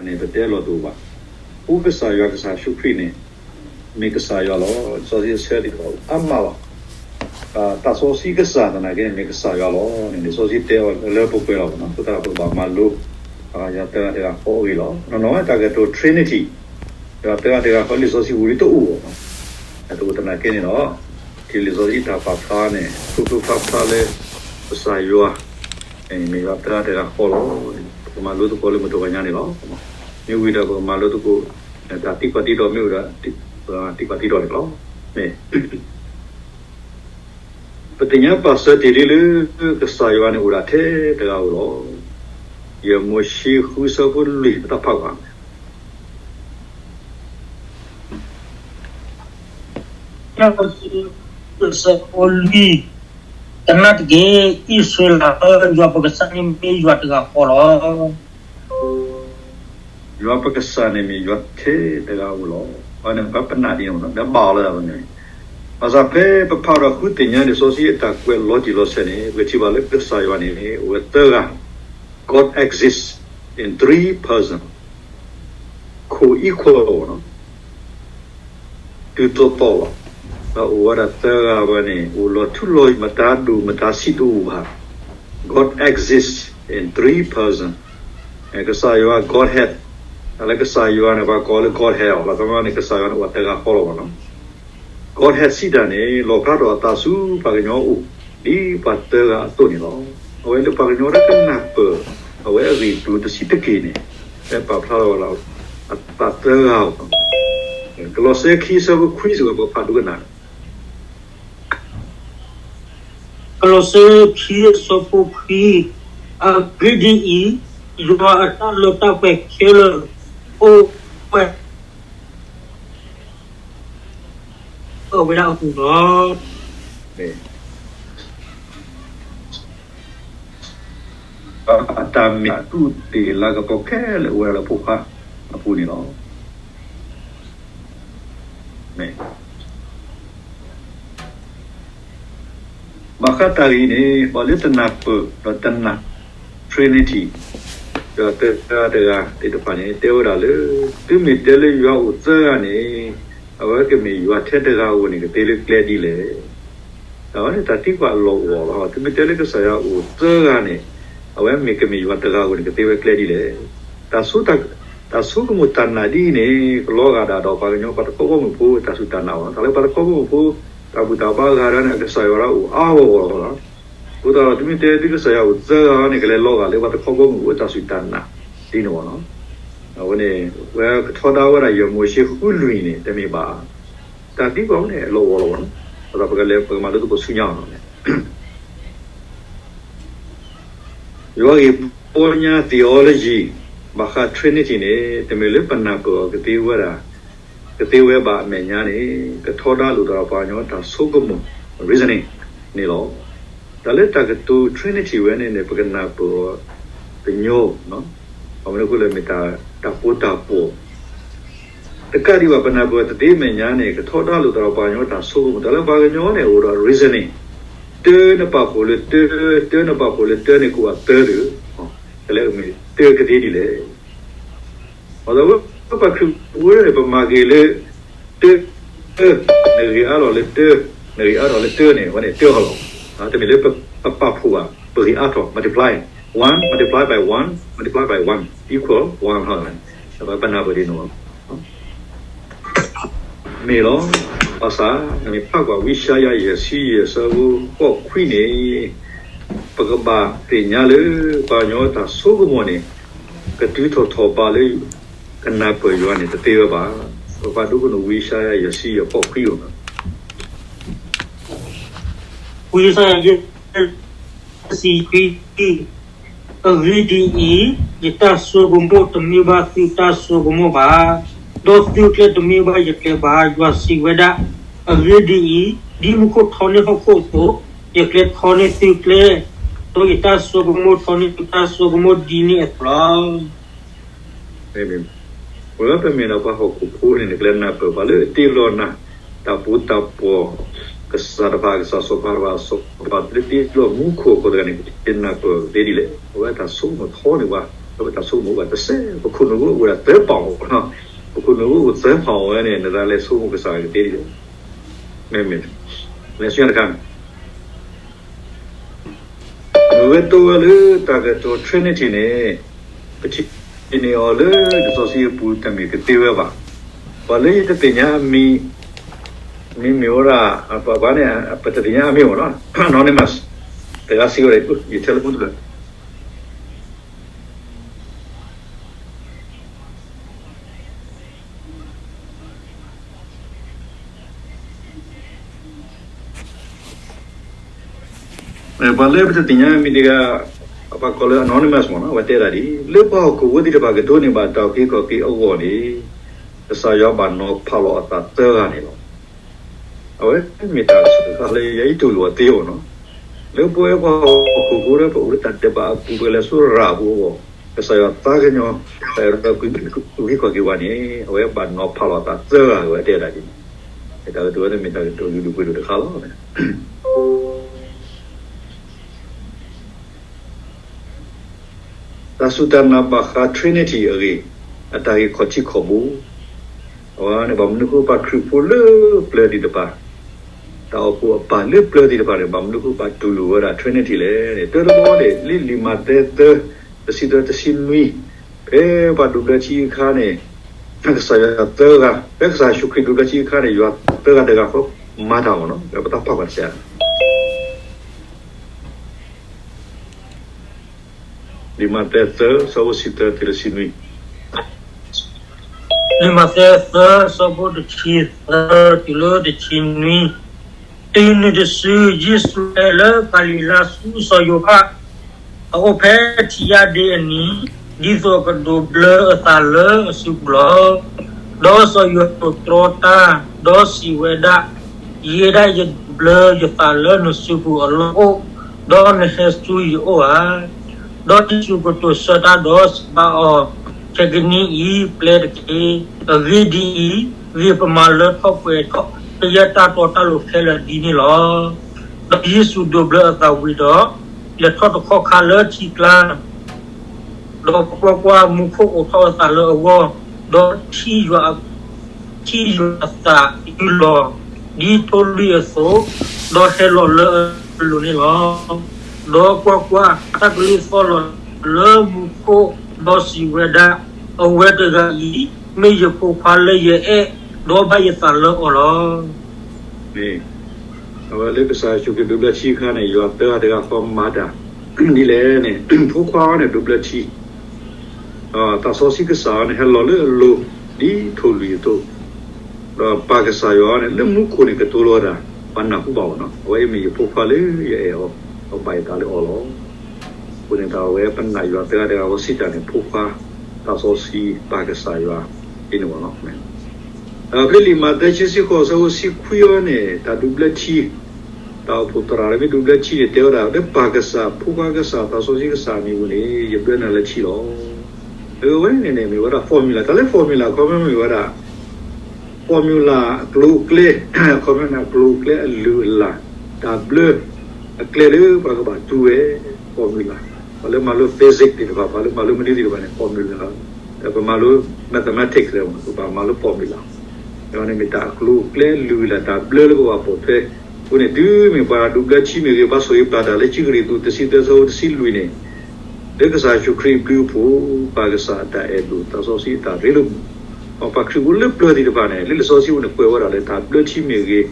န့ၣ် ပတဲလီၤတအိၣ်ဘၣ်. အိၣ်ကစၢ်ယွၤ ကစၢ်ယ့ၣ်ၡူးခရံာ်န့ၣ် မ့ၢ်ကစၢ်ယွၤလီၤ. လံာ်စီဆှံဆၢထံၣ်အါမးလီၤ. သးစီဆှံကစၢ်သနာ်က့န့ၣ် မ့ၢ်ကစၢ်ယွၤလီၤန့ၣ် လံာ်စီဆှံတဲအီၤလၢပှဲၤပှဲၤလီၤ. အဃိသတးဒီး ပကဘၣ်မၤလိ ယွၤသၢဂၤတဂၤဃီအဂ့ၢ်လီၤ. နီၢ်နီၢ်ဝဲတၢ်ကတိၤ Trinity ယွၤသၢဂၤတဂၤဃီ လံာ်စီဆှံပူၤဒ်တအိၣ်ဘၣ်. တအိၣ်သနာ်က့န့ၣ်ဒီး လံာ်စီဆှံတၢ်ပာ်ဖျါန့ၣ် ဖျိဖျိဖျါဖျါလၢ ကစၢ်ယွၤ မ့ၢ်ယွၤသၢဂၤတဂၤဃီလီၤ. ပကမၤလိသကိးလၢမုၢ်တဂီၤညါန့ၣ်လီၤ. မ့ၢ်ဝံၤဒီးပကမၤလိသကိး တၢ်သံကွၢ်သံဒိးမ့ၢ်ဝံၤဒီး သံကွၢ်သံဒိးန့ၣ်လီၤ. မ့ၢ် ပသ့ၣ်ညါပာ်စၢၤတ့ၢ်လံလၢ ကစၢ်ယွၤန့ၣ်အိၣ်ဒၣ်ထဲတဂၤဧိၤလီၤ. ယဲၢ်မိၤၡ့ဃုဆၢဖိလွံၢ် ပတၢ်ဖးကွၢ် ယဲၢ်မိၤၡ့ဃုဆၢဖိလွံၢ်, သနာ်က့ အံၣ်စရ့လးဧၢ, ယွၤပကစၢ်န့ၣ်မ့ၢ်ယွၤတဂၤဃီလီၤ. ယွၤပကစၢ်န့ၣ်မ့ၢ်ယွၤထဲတဂၤဧိၤလီၤ. အန့ၣ် ပပနၢ်ဒ်န့ၣ် ဒီးဘၣ်အီၤလၢဒၣ်န့ၣ်, ဘၣ်ဆၣ်ဖဲပဖးဒီးဃုသ့ၣ်ညါလံာ်စီဆှံအတၢ်ကွဲးလီၤတံၢ်လီၤဆဲးန့ၣ် ပကထံၣ်ဘၣ်လၢကစၢ်ယွၤန့ၣ် အိၣ်ဝဲသၢဂၤ, God exists in three person, co-equal လီၤ. တုၤသိးသိးလီၤ. ဒီးအိၣ်ဝဲဒၣ်သၢဂၤဝဲန့ၣ် အိၣ်လီၤထူလီၤယိာ် မတၤဒိၣ်မတၤဆံးတအိၣ်ဘၣ်. God exists in three person. ကစၢ်ယွၤ Godhead, တၢ်လၢကစၢ်ယွၤန့ၣ် ပှၤကိးလၢ Godhead အီၤလီၤ. သနာ်က့န့ၣ် ကစၢ်ယွၤန့ၣ် အိၣ်ဝဲတဂၤဃီလီၤဘၣ်နီၤ. Godhead စံးတၢ်န့ၣ် လီၣ်ဖျါထီၣ်အသးဆူပှၤကညီအအိၣ် ဒ်ပှၤသၢဂၤအသိးန့ၣ်လီၤ. အဝဲလၢပှၤကညီလၢကနၢ်ပၢၢ် အဝဲအဂ့ၢ်အကျိၤတဆံးတက့ၢ်န့ၣ် ဖဲပာ်ဖျါထီၣ်ဝဲဒၣ် အသးသၢဂၤအီၤ, ကလီးစဲခံဆၢဖိခွံစ့ၢ်ကီး ပကဖးဒိကနၣ် ကလီးစဲခံအဆၢဖိခွံ, အဂ့ၢ်ဒ်အံၤ, ယွၤအတၢ်လၢတၢ်ပှဲၤခဲလၢာ် အိၣ်ဝဲ အိၣ်ဝဲဒၣ်အပူၤလီၤ. အတၢ်မ့ၢ်အတူၢ်တ့ၢ်လၤကပီၤခဲလၢာ် အိၣ်ဝဲဒၣ်လၢဖိခွါအပူၤန့ၣ်လီၤ. ဘၣ်ဃးတၢ်ဂ့ၢ်အံၤန့ၣ် ပှၤလၢတနၢ်ပၢၢ်ဒီးတနာ် Trinity ဒီးသၢဂၤတဂၤသ့ၣ်တဖၣ်န့ၣ် တဲဝဲဒၣ်လၢ သုမ့ၢ်တဲလၢယွၤအိၣ်သၢဂၤန့ၣ် အဝဲကမ့ၢ်ယွၤထဲတဂၤဧိၤန့ၣ် ကသ့လၢကျဲဒ်လဲၣ်. အဝဲန့ၣ်တၢ်သံကွၢ်အလီၢ်အိၣ်လီၤ. သုမ့ၢ်တဲလၢကစၢ်ယွၤအိၣ်သၢဂၤန့ၣ် အဝဲမ့ၢ်ကမ့ၢ်ယွၤတဂၤဧိၤန့ၣ် ကသ့ဝဲကျဲဒ်လဲၣ်. တၢ်ဆိကမိၣ်တၢ်နာ်ဒ်အံၤန့ၣ် ကလီၤဂာ်ဒၣ်ဒီးပှၤကညီပှၤတခီဘီမုၢ်ဖိ တၢ်စူၢ်တၢ်နာ်အီၤ. တၢ်လၢပှၤတခီဘီမုၢ်ဖိ တၢ်ဘူၣ်တၢ်ဘါဂၤဒၣ်န့ၣ် အကစၢ်ယွၤဒၣ်အိၣ်အါဂီၢ်ဂီၢ်လီၤ. အဃိသတးဒီး သုမ့ၢ်တဲသုကစၢ်ယွၤအိၣ်သၢဂၤန့ၣ် ကလဲၤလီၤဂာ်လၢပှၤတခီဘီမုၢ်ဖိတၢ်စူၢ်တၢ်နာ်ဒ်န့ၣ်လီၤ. အဝဲန့ၣ် ဝဲကထီဒါဝဲဒၣ်ယဲၢ်မိၤၡ့ဃုလွံၢ်န့ၣ် တမ့ၢ်ဘၣ်. တၢ်သံကွၢ်ဝဲန့ၣ် အလီၢ်အိၣ်လီၤဘၣ်နီၤ. အဃိသတးပကလဲၤ ပကမၤလိသကိးဆူညါအီၤနီၤ. ယွၤဂ့ၢ်ပီညါ theology ဘၣ်ဃး Trinity န့ၣ် တမ့ၢ်လၢပနၢ်ပၢၢ်အီၤကသ့ဝဲဒၣ် ကသ့ဝဲဘၣ်အမဲာ်ညါန့ၣ် ကထီဒါလိာ်သးဒီးပှၤကညီတၢ်ဆိကမိၣ် reasoning န့ၣ်လီၤ. တၢ်လၢတၢ်ကတိၤ Trinity ဝဲန့ၣ်န့ၣ် ပကနၢ်ပၢၢ်အီၤတညီ, အမနုၤအဃိလဲၣ်မ့ၢ်တၢ်ပီးတၢ်ပီ တကးဒံးဘၣ် ပနၢ်ပၢၢ်တသ့အမဲာ်ညါန့ၣ် ကထီဒါလိာ်သးဒီးပှၤကညီတၢ်ဆိကမိၣ် တၢ်လၢပှၤကညီန့ၣ် အိၣ်ဒီး reasoning, တၢနပာ်ဖှိၣ်လၢတၢ, တၢနပာ်ဖှိၣ်လၢတၢန့ၣ် ကအိၣ်အသၢဒုး, တၢ်လၢအမ့ၢ်တၢကသ့ဒ်လဲၣ်. အဃိသတး ပပှၤခရံာ်ဖိန့ၣ် ပမၤက့ၤလၢ တၢ, နဂ့ၤအါထီၣ်လၢတၢ, နဂ့ၤအါထီၣ်လၢတၢန့ၣ် အဝဲန့ၣ်တၢအီၤလီၤ. တမ့ၢ်လၢပပာ်ဖှိၣ်ဘၣ်, ပဂ့ၤအါထီၣ် multiply, one multiply by one multiply by one equal one လီၤ. ပနၢ်ပၢၢ်ဒ်န့ၣ်လီၤ. မ့ၢ်လီၤ. ဘၣ်ဆၣ် နမ့ၢ်ဖးကွၢ်ဝံယၡါယၤ ယဲၢ်ဆံယဲၢ် ဆၢဖိဃိးခွံန့ၣ် ပကဘၣ်သ့ၣ်ညါလၢ ပှၤကညီတၢ်ဆိကမိၣ်န့ၣ် ကတုၤထီၣ်ထီၣ်ဘးလၢ ကနၢ်ပၢၢ်ယွၤန့ၣ် တသ့ဝဲဘၣ်. ပဖးဒိကနၣ်ဝံယၡါယၤ ယဲၢ်ဆံယဲၢ် ဃိးခွံအီၤ. ဝံယၡါယၤ ယဲၢ်ဆံခွံ, အဂ့ၢ်ဒ်အံၤ, ယတၢ်ဆိကမိၣ်တမ့ၢ်ဘၣ်သုတၢ်ဆိကမိၣ်ဘၣ်, ဒီးသုကျဲတမ့ၢ်ဘၣ်ယကျဲဘၣ်, ယွၤစံးဝဲဒၣ်. အဂ့ၢ်ဒ်အံၤ, ဒ်မူခိၣ်ထီန့ၢ်ဟီၣ်ခိၣ်အသိး, ယကျဲထီန့ၢ်သုကျဲ, ဒီးယတၢ်ဆိကမိၣ်ထီန့ၢ်သုတၢ်ဆိကမိၣ်ဒ်န့ၣ်အသိးလီၤ. ပဝဲပမ့ၢ်ဒၣ်ပှၤဟီၣ်ခိၣ်ဖိန့ၣ် နကလဲၤနၢ်ပၢၢ်ပှၤလၢအတ့လီၤနၤ တၢ်ပူၤတၢ်ပီၢ်, ကစၢ်တဖၣ် ကစၢ်စီၤပၤတဖၣ် စီၤပၤလၢတ့လီၤမူခိၣ်အဃိတဂၤန့ၣ် ကနၢ်ပၢၢ်သ့ဒ်လဲၣ်. အဝဲတၢ်ဆိကမိၣ်ထီန့ၢ်ပှၤ, တၢ် ပတၢ်ဆိကမိၣ်အိၣ်ဘၣ်တစဲး, ပခိၣ်နူာ်အိၣ်ဝဲဒၣ်သၢပီၢ်, ပခိၣ်နူာ်အိၣ်သၢပီၢ်ဝဲန့ၣ် နသးလဲၤဆိကမိၣ်ကစၢ်ယွၤကသ့ဒ်လဲၣ်. မ့မ့ၢ် လဲၤဆူညါတခါန့ၣ် မ့ၢ်ဝဲတိဝဲလၢတၢ်ကတိၤ Trinity န့ၣ် ပထံၣ်န့ၢ်အီၤလၢလံာ်စီဆှံအပူၤတမ့ၢ်ကသ့ဝဲဘၣ်. ပှၤလၢယတသ့ၣ်ညါအမံၤ, မ့မ့ၢ်ဝဲဒၣ် ပှၤန့ၣ် ပတသ့ၣ်ညါအမံၤဘၣ်နီၤ anonymous တဂၤစံးဝဲဒၣ် ယ telephone တဖျၢၣ် ပှၤလၢပတသ့ၣ်ညါမံၤတဂၤ ပှၤကိးလၢ anonymous မ့ၢ်နီၤ အဝဲတဲဒၣ်ဒ်အံၤ, လၢပှၤဟီၣ်ခိၣ်ဖိသ့ၣ်တဖၣ်ကဒိးန့ၢ်ဘၣ်တၢ်အုၣ်က့ၤခီၣ်က့ၤအဂီၢ်န့ၣ် ကစၢ်ယွၤဘၣ်နီၤဖးလီၤအသးသၢဂၤန့ၣ်လီၤ. အဝဲမ့ၢ်တၢ်ကစီၣ်တခါလၢယအံၤတူၢ်လိာ်အီၤသ့အီၤနီၤ. လၢပဝဲပှၤဟီၣ်ခိၣ်ဖိလၢပအိၣ်လၢတၢ်ဒဲးဘးအပူၤ ပလဲၤဆူရၤအပူၤအဂီၢ်, ကစၢ်ယွၤသးကညီၤ တၢ်အဲၣ်ဒိးအုၣ်က့ၤခီၣ်က့ၤဝဲန့ၣ် အဝဲဘၣ်နီၤဖးလီၤအသးသၢဂၤ အဝဲတဲဒၣ်ဒ်န့ၣ်. တၢ်ကတိၤဝဲန့ၣ်မ့ၢ်တၢ်ကတိၤလုၢ်ဒိၣ်ပှ့ၤဒိၣ်တခါလီၤ. တၢ်စူၢ်တၢ်နာ်ဘၣ်ဃး Trinity အဂ့ၢ်, အတၢ်ဂ့ၢ်ခီၣ်ထံးခီၣ်ဘိ, အဝဲန့ၣ် ဘၣ်မနုၤဃိပှၤခရံာ်ဖိလၢပျၢၤသ့ၣ်တဖၣ်, တၢ်အိၣ်ဖှိၣ်အပၢ်လၢပျၢၤသ့ၣ်တဖၣ်န့ၣ် ဘၣ်မနုၤဃိပှၤတူၢ်လိာ်ဝဲဒၣ် Trinity လဲၣ်န့ၣ် တၢတဘီန့ၣ် လၢလံာ်မးသဲသၢ တဆံသၢတဆံနွံ, ဖဲပှၤဒိးဘျၢထံအခါန့ၣ် ကစၢ်ယွၤသၢဂၤ, ဖဲကစၢ်ယ့ၣ်ၡူးခရံာ်ဒိးဘျၢထံအခါန့ၣ် ယွၤသၢဂၤတဂၤဃီမၤတၢ်မ့ၢ်နီၤ, ပတၢ်ဖးကွၢ်တစဲး လံာ်မးသဲသၢ ဆၢဖိတဆံသၢတုၤတဆံနွံ, လံာ်မးသဲသၢ ဆၢဖိတဆံသၢတုၤလၢတဆံနွံ, တုၤနုၤတစု ယ့ၣ်ၡူးဟဲလၢကၤလံၤလါဆူစီၤယိၤဘး အအိၣ်ဖဲထံယါဒ့အနံၤ, ဒ်သိးကဒိးဘျၢအသးလၢအစုပူၤလီၤ. ဒီးစီၤယိၤဟၣ်တြီတၢ်, ဒီးစံးဝဲဒၣ်, ယဲဒၣ်ယဒိးဘျၢယသးလၢနစုပူၤအလီၢ်အိၣ်, ဒီးနဟဲဆူယအိၣ်ဧါ. ဒီးယ့ၣ်ၡူးကတိၤဆၢတၢ်ဒီးစံးဘၣ်အီၤ, ခဲကနံၣ်အံၤပျဲတက့ၢ်. အဂ့ၢ်ဒ်အံၤ, ဂ့ၤပမၤလၢထီၣ်ပှဲၤထီၣ်ကယဲၢ်တၢ်တီတၢ်လိၤခဲလၢာ်ဒ်န့ၣ်လီၤ. ဒီးယ့ၣ်ၡူးဒိးဘျၢအသးဝံၤဒီး, လဲၤထီၣ်တခီခါလၢထံကျါ ဒီးကွၢ်ကွၢ်, မူခိၣ်အိးထီၣ်အသးလၢအဂီၢ်, ဒီးထံၣ်ယွၤ, ထံၣ်ယွၤအသးယုၢ်လီၤ ဒ်ထိၣ်လွံၣ်အသိး, ဒီးဟဲလီၤလၢအလိၤန့ၣ်လီၤ. ဒီးကွၢ်ကွၢ်, တၢ်ကလုၢ်သီၣ်လီၤလၢမူခိၣ်, ဒီးစံးဝဲဒၣ်, အဝဲတဂၤအံၤ မ့ၢ်ယဖိခွါလၢယအဲၣ်, ဒီးဘၣ်ယသးလၢအီၤလီၤ. အဝဲလၢကစၢ်ယ့ၣ်ၡူးခရံာ်ဒိးဘျၢထံအခါန့ၣ် ယွၤသၢဂၤတဂၤဃီမၤတၢ်ဒ်လဲၣ်န့ၣ်, ဖိခွါန့ၣ်ဒိးဘျၢထံ, သးစီဆှံကစၢ်န့ၣ် ဟဲလီၤလၢအလိၤ ဒ်ထိၣ်လွံၣ်အသိး, ဒီးပၢ်ကစၢ်ယွၤန့ၣ် လၢမူခိၣ်န့ၣ်ကတိၤလီၤတၢ်, ပှၤနၢ်ဟူဘၣ်အီၤနီၤ, အဝဲအံၤမ့ၢ်ယဖိခွါလၢယအဲၣ်အီၤ, ဒီးဘၣ်ယသးလၢအီၤလီၤ. အဃိန့ၣ် တၢ်ဝဲပနာ်ယွၤသၢဂၤတဂၤဃီစံးတၢ်န့ၣ် ဖိခွါ, သးစီဆှံ, ပၢ်ကစၢ်ယွၤ, ဒ်န့ၣ်ဘၣ်နီၤ. ဖဲလံာ်မးသဲခံဆံဃိး ဆၢဖိတဆံခွံအံၤန့ၣ် တၢ်ဒိးဘျၢထံ, တၢ်အိၣ်ဖှိၣ်သရၣ်လၢမ့ၢ်ဒိးဘျၢထံန့ၣ် တဲဝဲဒၣ် လၢပၢ်ကစၢ်, ဖိခွါကစၢ်, သးစီဆှံကစၢ်အမံၤအပူၤန့ၣ် ယဘျၢနၤလၢထံလီၤ. အဝဲန့ၣ်န့ၣ် မ့ၢ်ဝဲဒၣ် formula, တၢ်လၢ formula အခီပညီမ့ၢ်ဝဲဒၣ် formula အကျိၤအကျဲ, အခီပညီန့ၣ် အကျိၤအကျဲအလုၢ်အလၢ်, တၢ်ဘျၢအကျဲလၢပှၤကဘၣ်သူဝဲ, formula, ပှၤလၢမၤလိ physics သ့ၣ်တဖၣ်, ပှၤလၢမၤလိမနုၤသ့ၣ်တဖၣ်န့ၣ် formula, ပမၤလိ mathematics လၢ ပဘၣ်မၤလိ formula, အဝဲန့ၣ်မ့ၢ်တၢ်အကျိၤအကျဲအလုၢ်အလၢ် တၢ်ဘျၢလၢပဘၣ်ပိာ်ထွဲ, အဃိန့ၣ် တုၤမ့ၢ်ပှၤဒိးဘျၢထံမ့ၢ်ဂ့ၤ, ဘၣ်ဆိၣ်ဂ့ၤပျၢ်တၢ်လၢခံကရံၣ်သူး တဆံသၢ ဆၢဖိတဆံလွံၢ်န့ၣ် လၢကစၢ်ယ့ၣ်ၡူးခရံာ်အဘျုးအဖှိၣ်, ပၢ်ကစၢ်အတၢ်အဲၣ်ဒိၣ်, သးစီဆှံအတၢ်ရ့လိာ်မုာ်, ပှၤခရံာ်ဖိလၢပျၢၤသ့ၣ်တဖၣ်န့ၣ် လၢလံာ်စီဆှံပူၤန့ၣ် ကွဲးဝဲဒၣ်လၢတၢ်ဘျၢထံမ့ၢ်ဂ့ၤ, ဒီး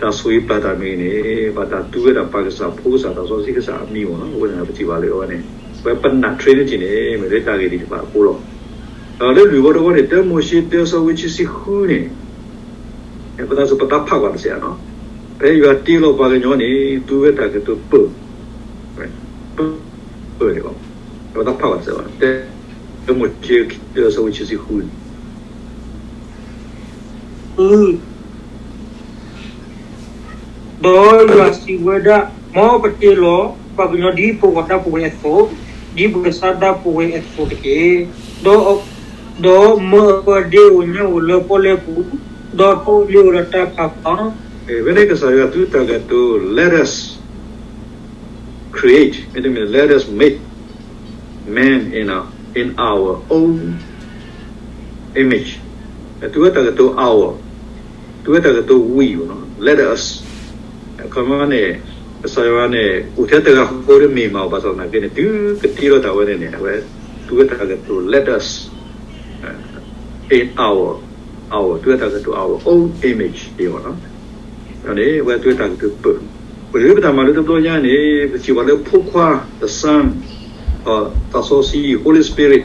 တၢ်ဆိၣ်ဂ့ၤပျၢ်တၢ်မ့ၢ်ဂ့ၤန့ၣ် ဘၣ်တၢ်သူဝဲဒၣ်ပၢ်ကစၢ်, ဖိကစၢ်, သးစီဆှံကစၢ်အမံၤမ့ၢ်နီၤ. အဃိန့ၣ် ပထံၣ်ဘၣ်လၢအဝဲန့ၣ် ပဝဲပနာ် Trinity န့ၣ် မ့ၢ်လၢတၢ်ဂ့ၢ်သ့ၣ်တဖၣ်အဃိလီၤ. ဒီးလၢလွံၢ်ဘီတဘီန့ၣ် တၢမိၤၡ့ တၢ ဆၢဖိတဆံဃုန့ၣ် ပသးစၢ် ပသးဖးကွၢ်တစဲးနီၤ, ဖဲယွၤတ့လီၤပှၤကညီန့ၣ် သူဝဲတၢ်ကတိၤပၢၢ်, ပၢၢ်န့ၣ်လီၤ. ပသးဖးကွၢ်တစဲးဘၣ်, တၢမိၤၡ့ တၢ ဆၢဖိတဆံဃုန့ၣ် ဒီးယွၤစံးဝဲဒၣ်, မ်ပတ့လီၤပှၤကညီဒ်ဖိခွါဒၣ်ပဝဲအသိး, ဒ်ပကစၢ်ဒၣ်ပဝဲအသိးတက့ၢ်. ဒီး, ဒီးမၢအပၢ်ဒ့အိၣ်ညၣ်ဧိၤလၢပီၣ်လဲၣ်ပူၤ, ဒီးထီၣ်လ့ၤဧိၤဒီးတၢ်ဖးဖီ ဖဲန့ၣ်ကစၢ်ယွၤသူတၢ်ကတိၤ let us create, မ့တမ့ၢ် let us make man in our, in our own image. သုဝဲတၢ်ကတိၤ our, သုဝဲတၢ်ကတိၤ we နီၤ, let us. အခီပညီန့ၣ် ကစၢ်ယွၤန့ၣ် အိၣ်ထဲတဂၤဃီဒီးမ့ၢ်မး ဘၣ်ဆၣ်သနာ်က့န့ၣ် သုကတ့ထီၣ်တၢ်ဝဲန့ၣ်န့ၣ် အဝဲ သုဝဲတၢ်ကတိၤ let us, in our, our, သုဝဲတၢ်ကတိၤ our own image န့ၣ်လီၤ. န့ၣ် အဝဲသုဝဲတၢ်ကတိၤပၢၢ်, ပှၤလၢပတၢ်မၤလိတဘျီညါန့ၣ် ပထံၣ်ဘၣ်လၢဖိခွါ the son, သးစီဆှံ Holy Spirit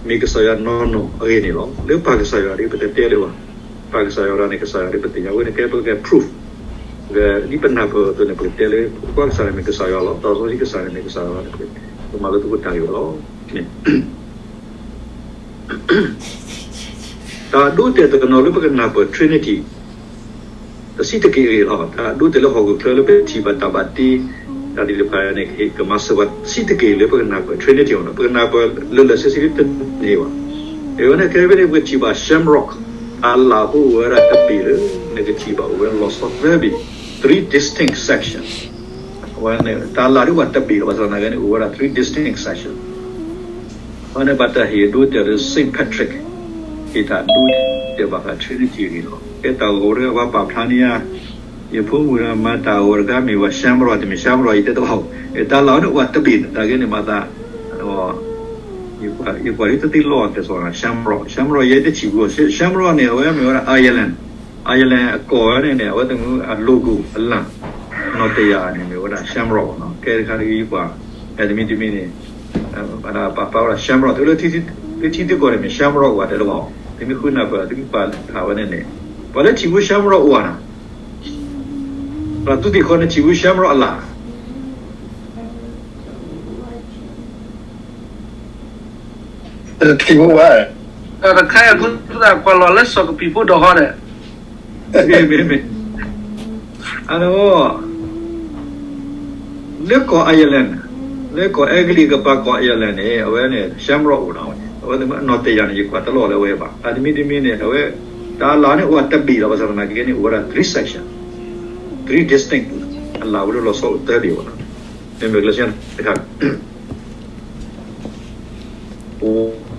မ့ၢ်ကစၢ်ယွၤနီၢ်နီၢ်အဂ့ၢ်န့ၣ်လီၤ. လၢပၢ်ကစၢ်ယွၤဒီး ပတတဲလၢၤဘၣ်. ပၢ်ကစၢ်ယွၤန့ၣ် ကစၢ်ယွၤဒီး ပသ့ၣ်ညါဝဲန့ၣ် ကဲပကဲ proof ဒ်ပနၢ်ပၢၢ်အသိးန့ၣ် ပကတဲလၢ ဖိခွါကစၢ်န့ၣ်မ့ၢ်ကစၢ်ယွၤလီၤ, သးစီဆှံကစၢ်န့ၣ်မ့ၢ်ကစၢ်ယွၤလီၤ, ပမၤလိသကိးတၢ်ဂ့ၢ်လီၤ. တၢ်အဒိအတဲာ်တနီၤလၢပကနၢ်ပၢၢ် Trinity တဆံးတက့ၢ်အဂ့ၢ်လီၤ. တၢ်အဒိအတဲာ်လၢဟီၣ်ခိၣ်ချၢလၢပထံၣ်ဘၣ်တၢ်ဘၣ်တ့ တၢ်သ့ၣ်တဖၣ်န့ၣ် ကမၤစၢၤပှၤတဆံးတက့ၢ်လၢပကနၢ်ပၢၢ် Trinity အီၤန့ၣ် ပကနၢ်ပၢၢ်လၢလၢဆ့ဆ့တန့ၢ်ဘၣ်. အဝဲန့ၣ် ခဲအံၤန့ၣ် ပကထံၣ်ဘၣ် shamrock အလၢ်ဖိအိၣ်ဝဲဒၣ်တဘ့ၣ်လၢ နကထံၣ်ဘၣ်အိၣ်ဝဲလီၤဆီသၢဘ့ၣ်, three distinct section. အဝဲန့ၣ် တၢ်လၢ်ဒ်ဝဲတဘ့ၣ်လီၤ, ဘၣ်ဆၣ်သနာ်က့န့ၣ် အိၣ်ဝဲဒၣ် three distinct section. အဝဲန့ၣ်ဘၣ်တၢ်ဟ့ၣ်အဒိအတဲာ်လၢ Saint Patrick ဟ့ၣ်တၢ်ဒိတဲာ်ဘၣ်ဃး Trinity အဂ့ၢ်လီၤ. ကဲတၢ်ဂီၤတဂၤ ပှၤပာ်ဖျါန့ၢ်ယၤ, ယဖိမုၣ်ဒီးမၤတၢ်ဂီၤတခါ မ့ၢ်ဝဲ shamrock ယတဲတဘၣ်, တၢ်လၢ်အီၤန့ၣ် အိၣ်ဝဲတဘ့ၣ်န့ၣ် သနာ်က့န့ၣ် မၤသး ယကွၢ်ဒ်တသ့လီၤတဲာ်စီ shamrock, shamrock ယဲတထံၣ်ဘၣ်, shamrock န့ၣ် အဝဲမ့ၢ်ဝဲဒၣ် Ireland, Ireland အကီၢ်ဝဲန့ၣ်န့ၣ် အဝဲသ့ၣ်မ့ၢ်အ logo အလၢ် နီၣ်တယၢ်န့ၣ် မ့ၢ်ဝဲဒၣ် shamrock နီၤ. ကဲတခါဒ်ယကွၢ် တမံၤတမံၤန့ၣ် ပာ်ဖျါဝဲဒၣ် shamrock သုလၢထံသံကွၢ်န့ၣ် မ့ၢ် shamrock ဝဲတဲလၢၤဘၣ်, သုမ့ၢ်ဃုနၢ်ပၢၢ် သုကပာ်ဖျါဝဲန့ၣ်န့ၣ် ပှၤလၢထံၣ်ဘၣ် shamrock အိၣ်ဧါနၤ, ပှၤသူသ့ၣ်ဃီန့ၣ်ထံၣ်ဘၣ် shamrock အလၢ် ထံၣ်ဘၣ်ဝဲ, တၢ်တခါအံၤ ပှၤလီၤလၢစီၤကပံာ်ဖိဒီးဟီဒီး, မ့ၢ်မ့ၢ်မ့ၢ်, အန့ၣ် လၢကီၢ် Ireland, လၢကီၢ်အဲကလံးကပၤကီၢ် Ireland န့ၣ် အဝဲန့ၣ် shamrock အိၣ်နီၤ, အဝဲန့ၣ်နီၣ်တယၢ်န့ၣ် ယကွၢ်တလီၤလၢအဝဲဘၣ်. အတမံၤတမံၤန့ၣ် အဝဲ တၢ်လၢ်န့ၣ် အိၣ်ဝဲတဘ့ၣ်လီၤ, ဘၣ်ဆၣ်သနာ်က့န့ၣ် အိၣ်ဝဲဒၣ် three section, three distinct, အလၢ်ဝဲလၢလီၤဆီအိၣ်သၢဘ့ၣ်ဘၣ်နီၤ. မ့မ့ၢ်ကလၢဆၢတခါ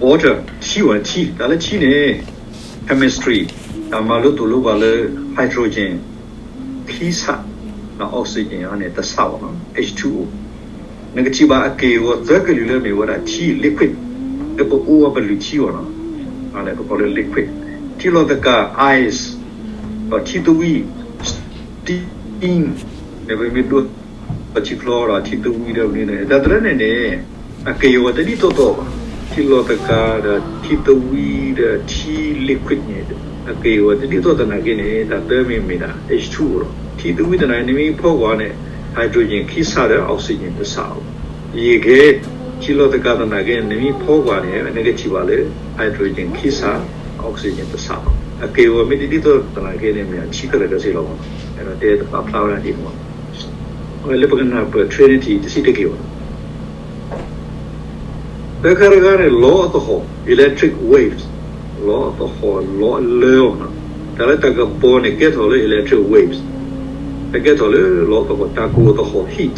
water, ထံဝဲထံ, တၢ်လၢထံန့ၣ် chemistry, တၢ်မၤလိသိၣ်လိပှၤလၢ hydrogen ခံဆၣ် ဒီး oxygen န့ၣ် တဆၣ်ဘၣ်နီၤ, H two O. နကထံၣ်ဘၣ်အက့ၢ်အဂီၤသၢကလုာ်လၢမ့ၢ်ဝဲဒၣ်ထံ liquid, လၢပအိၣ်ဝဲပလုၢ်ထံအီၤနီၤ, ပကိးလၢ liquid. ထံလီၤသကၤ ice, ဒီးထံသဝံ steam, ပမ့ၢ်ဒိး ထံချီဒီးထံသဝံဒီးန့ၣ် တၢ်တရၢန့ၣ်န့ၣ် အက့ၢ်အဂီၤတဒ်သိးသိးဘၣ်. ထံလီၤသကၤဒီးထံသဝံဒီးထံ liquid န့ၣ် အက့ၢ်အဂီၤတဒ်သိးသနာ်က့န့ၣ် တၢ်တၢမ့ၢ်မ့ၢ်ဒၣ် H two O လီၤ. ထံသဝံသနာ်က့ နမ့ၢ်ဖီကွၢ်န့ၣ် hydrogen ခံဆၣ်ဒီး oxygen တဆၣ်လီၤ. ယကဲ ထံလီၤသကၤသနာ်က့ နမ့ၢ်ဖီကွၢ်န့ၣ် နကထံၣ်ဘၣ်လၢ hydrogen ခံဆၣ် oxygen တဆၣ်လီၤ. အက့ၢ်အဂီၤမ့ၢ်တဒ်သိးသနာ်က့န့ၣ် မ့ၢ်အထံခဲလၢာ်ခဲဆ့လီၤ. အဲၣ်ဒိးတဲပာ်ဖျါဝဲဒၣ်ဒ်န့ၣ်လီၤ. အဝဲလၢပကနၢ်ပၢၢ် Trinity တဆံးတက့ၢ်ဘၣ်. သၢခါတခါန့ၣ် လီအသဟီၣ် electric waves, လီအသဟီၣ် လီအလၢအီၤနီၤ. တၢ်လၢတၢ်ကပီၤန့ၣ် ကဲထီၣ်လၢ electric waves, ဟဲကဲထီၣ်လၢ လီအသဟီၣ် တၢ်ကိၢ်အသဟီၣ် heat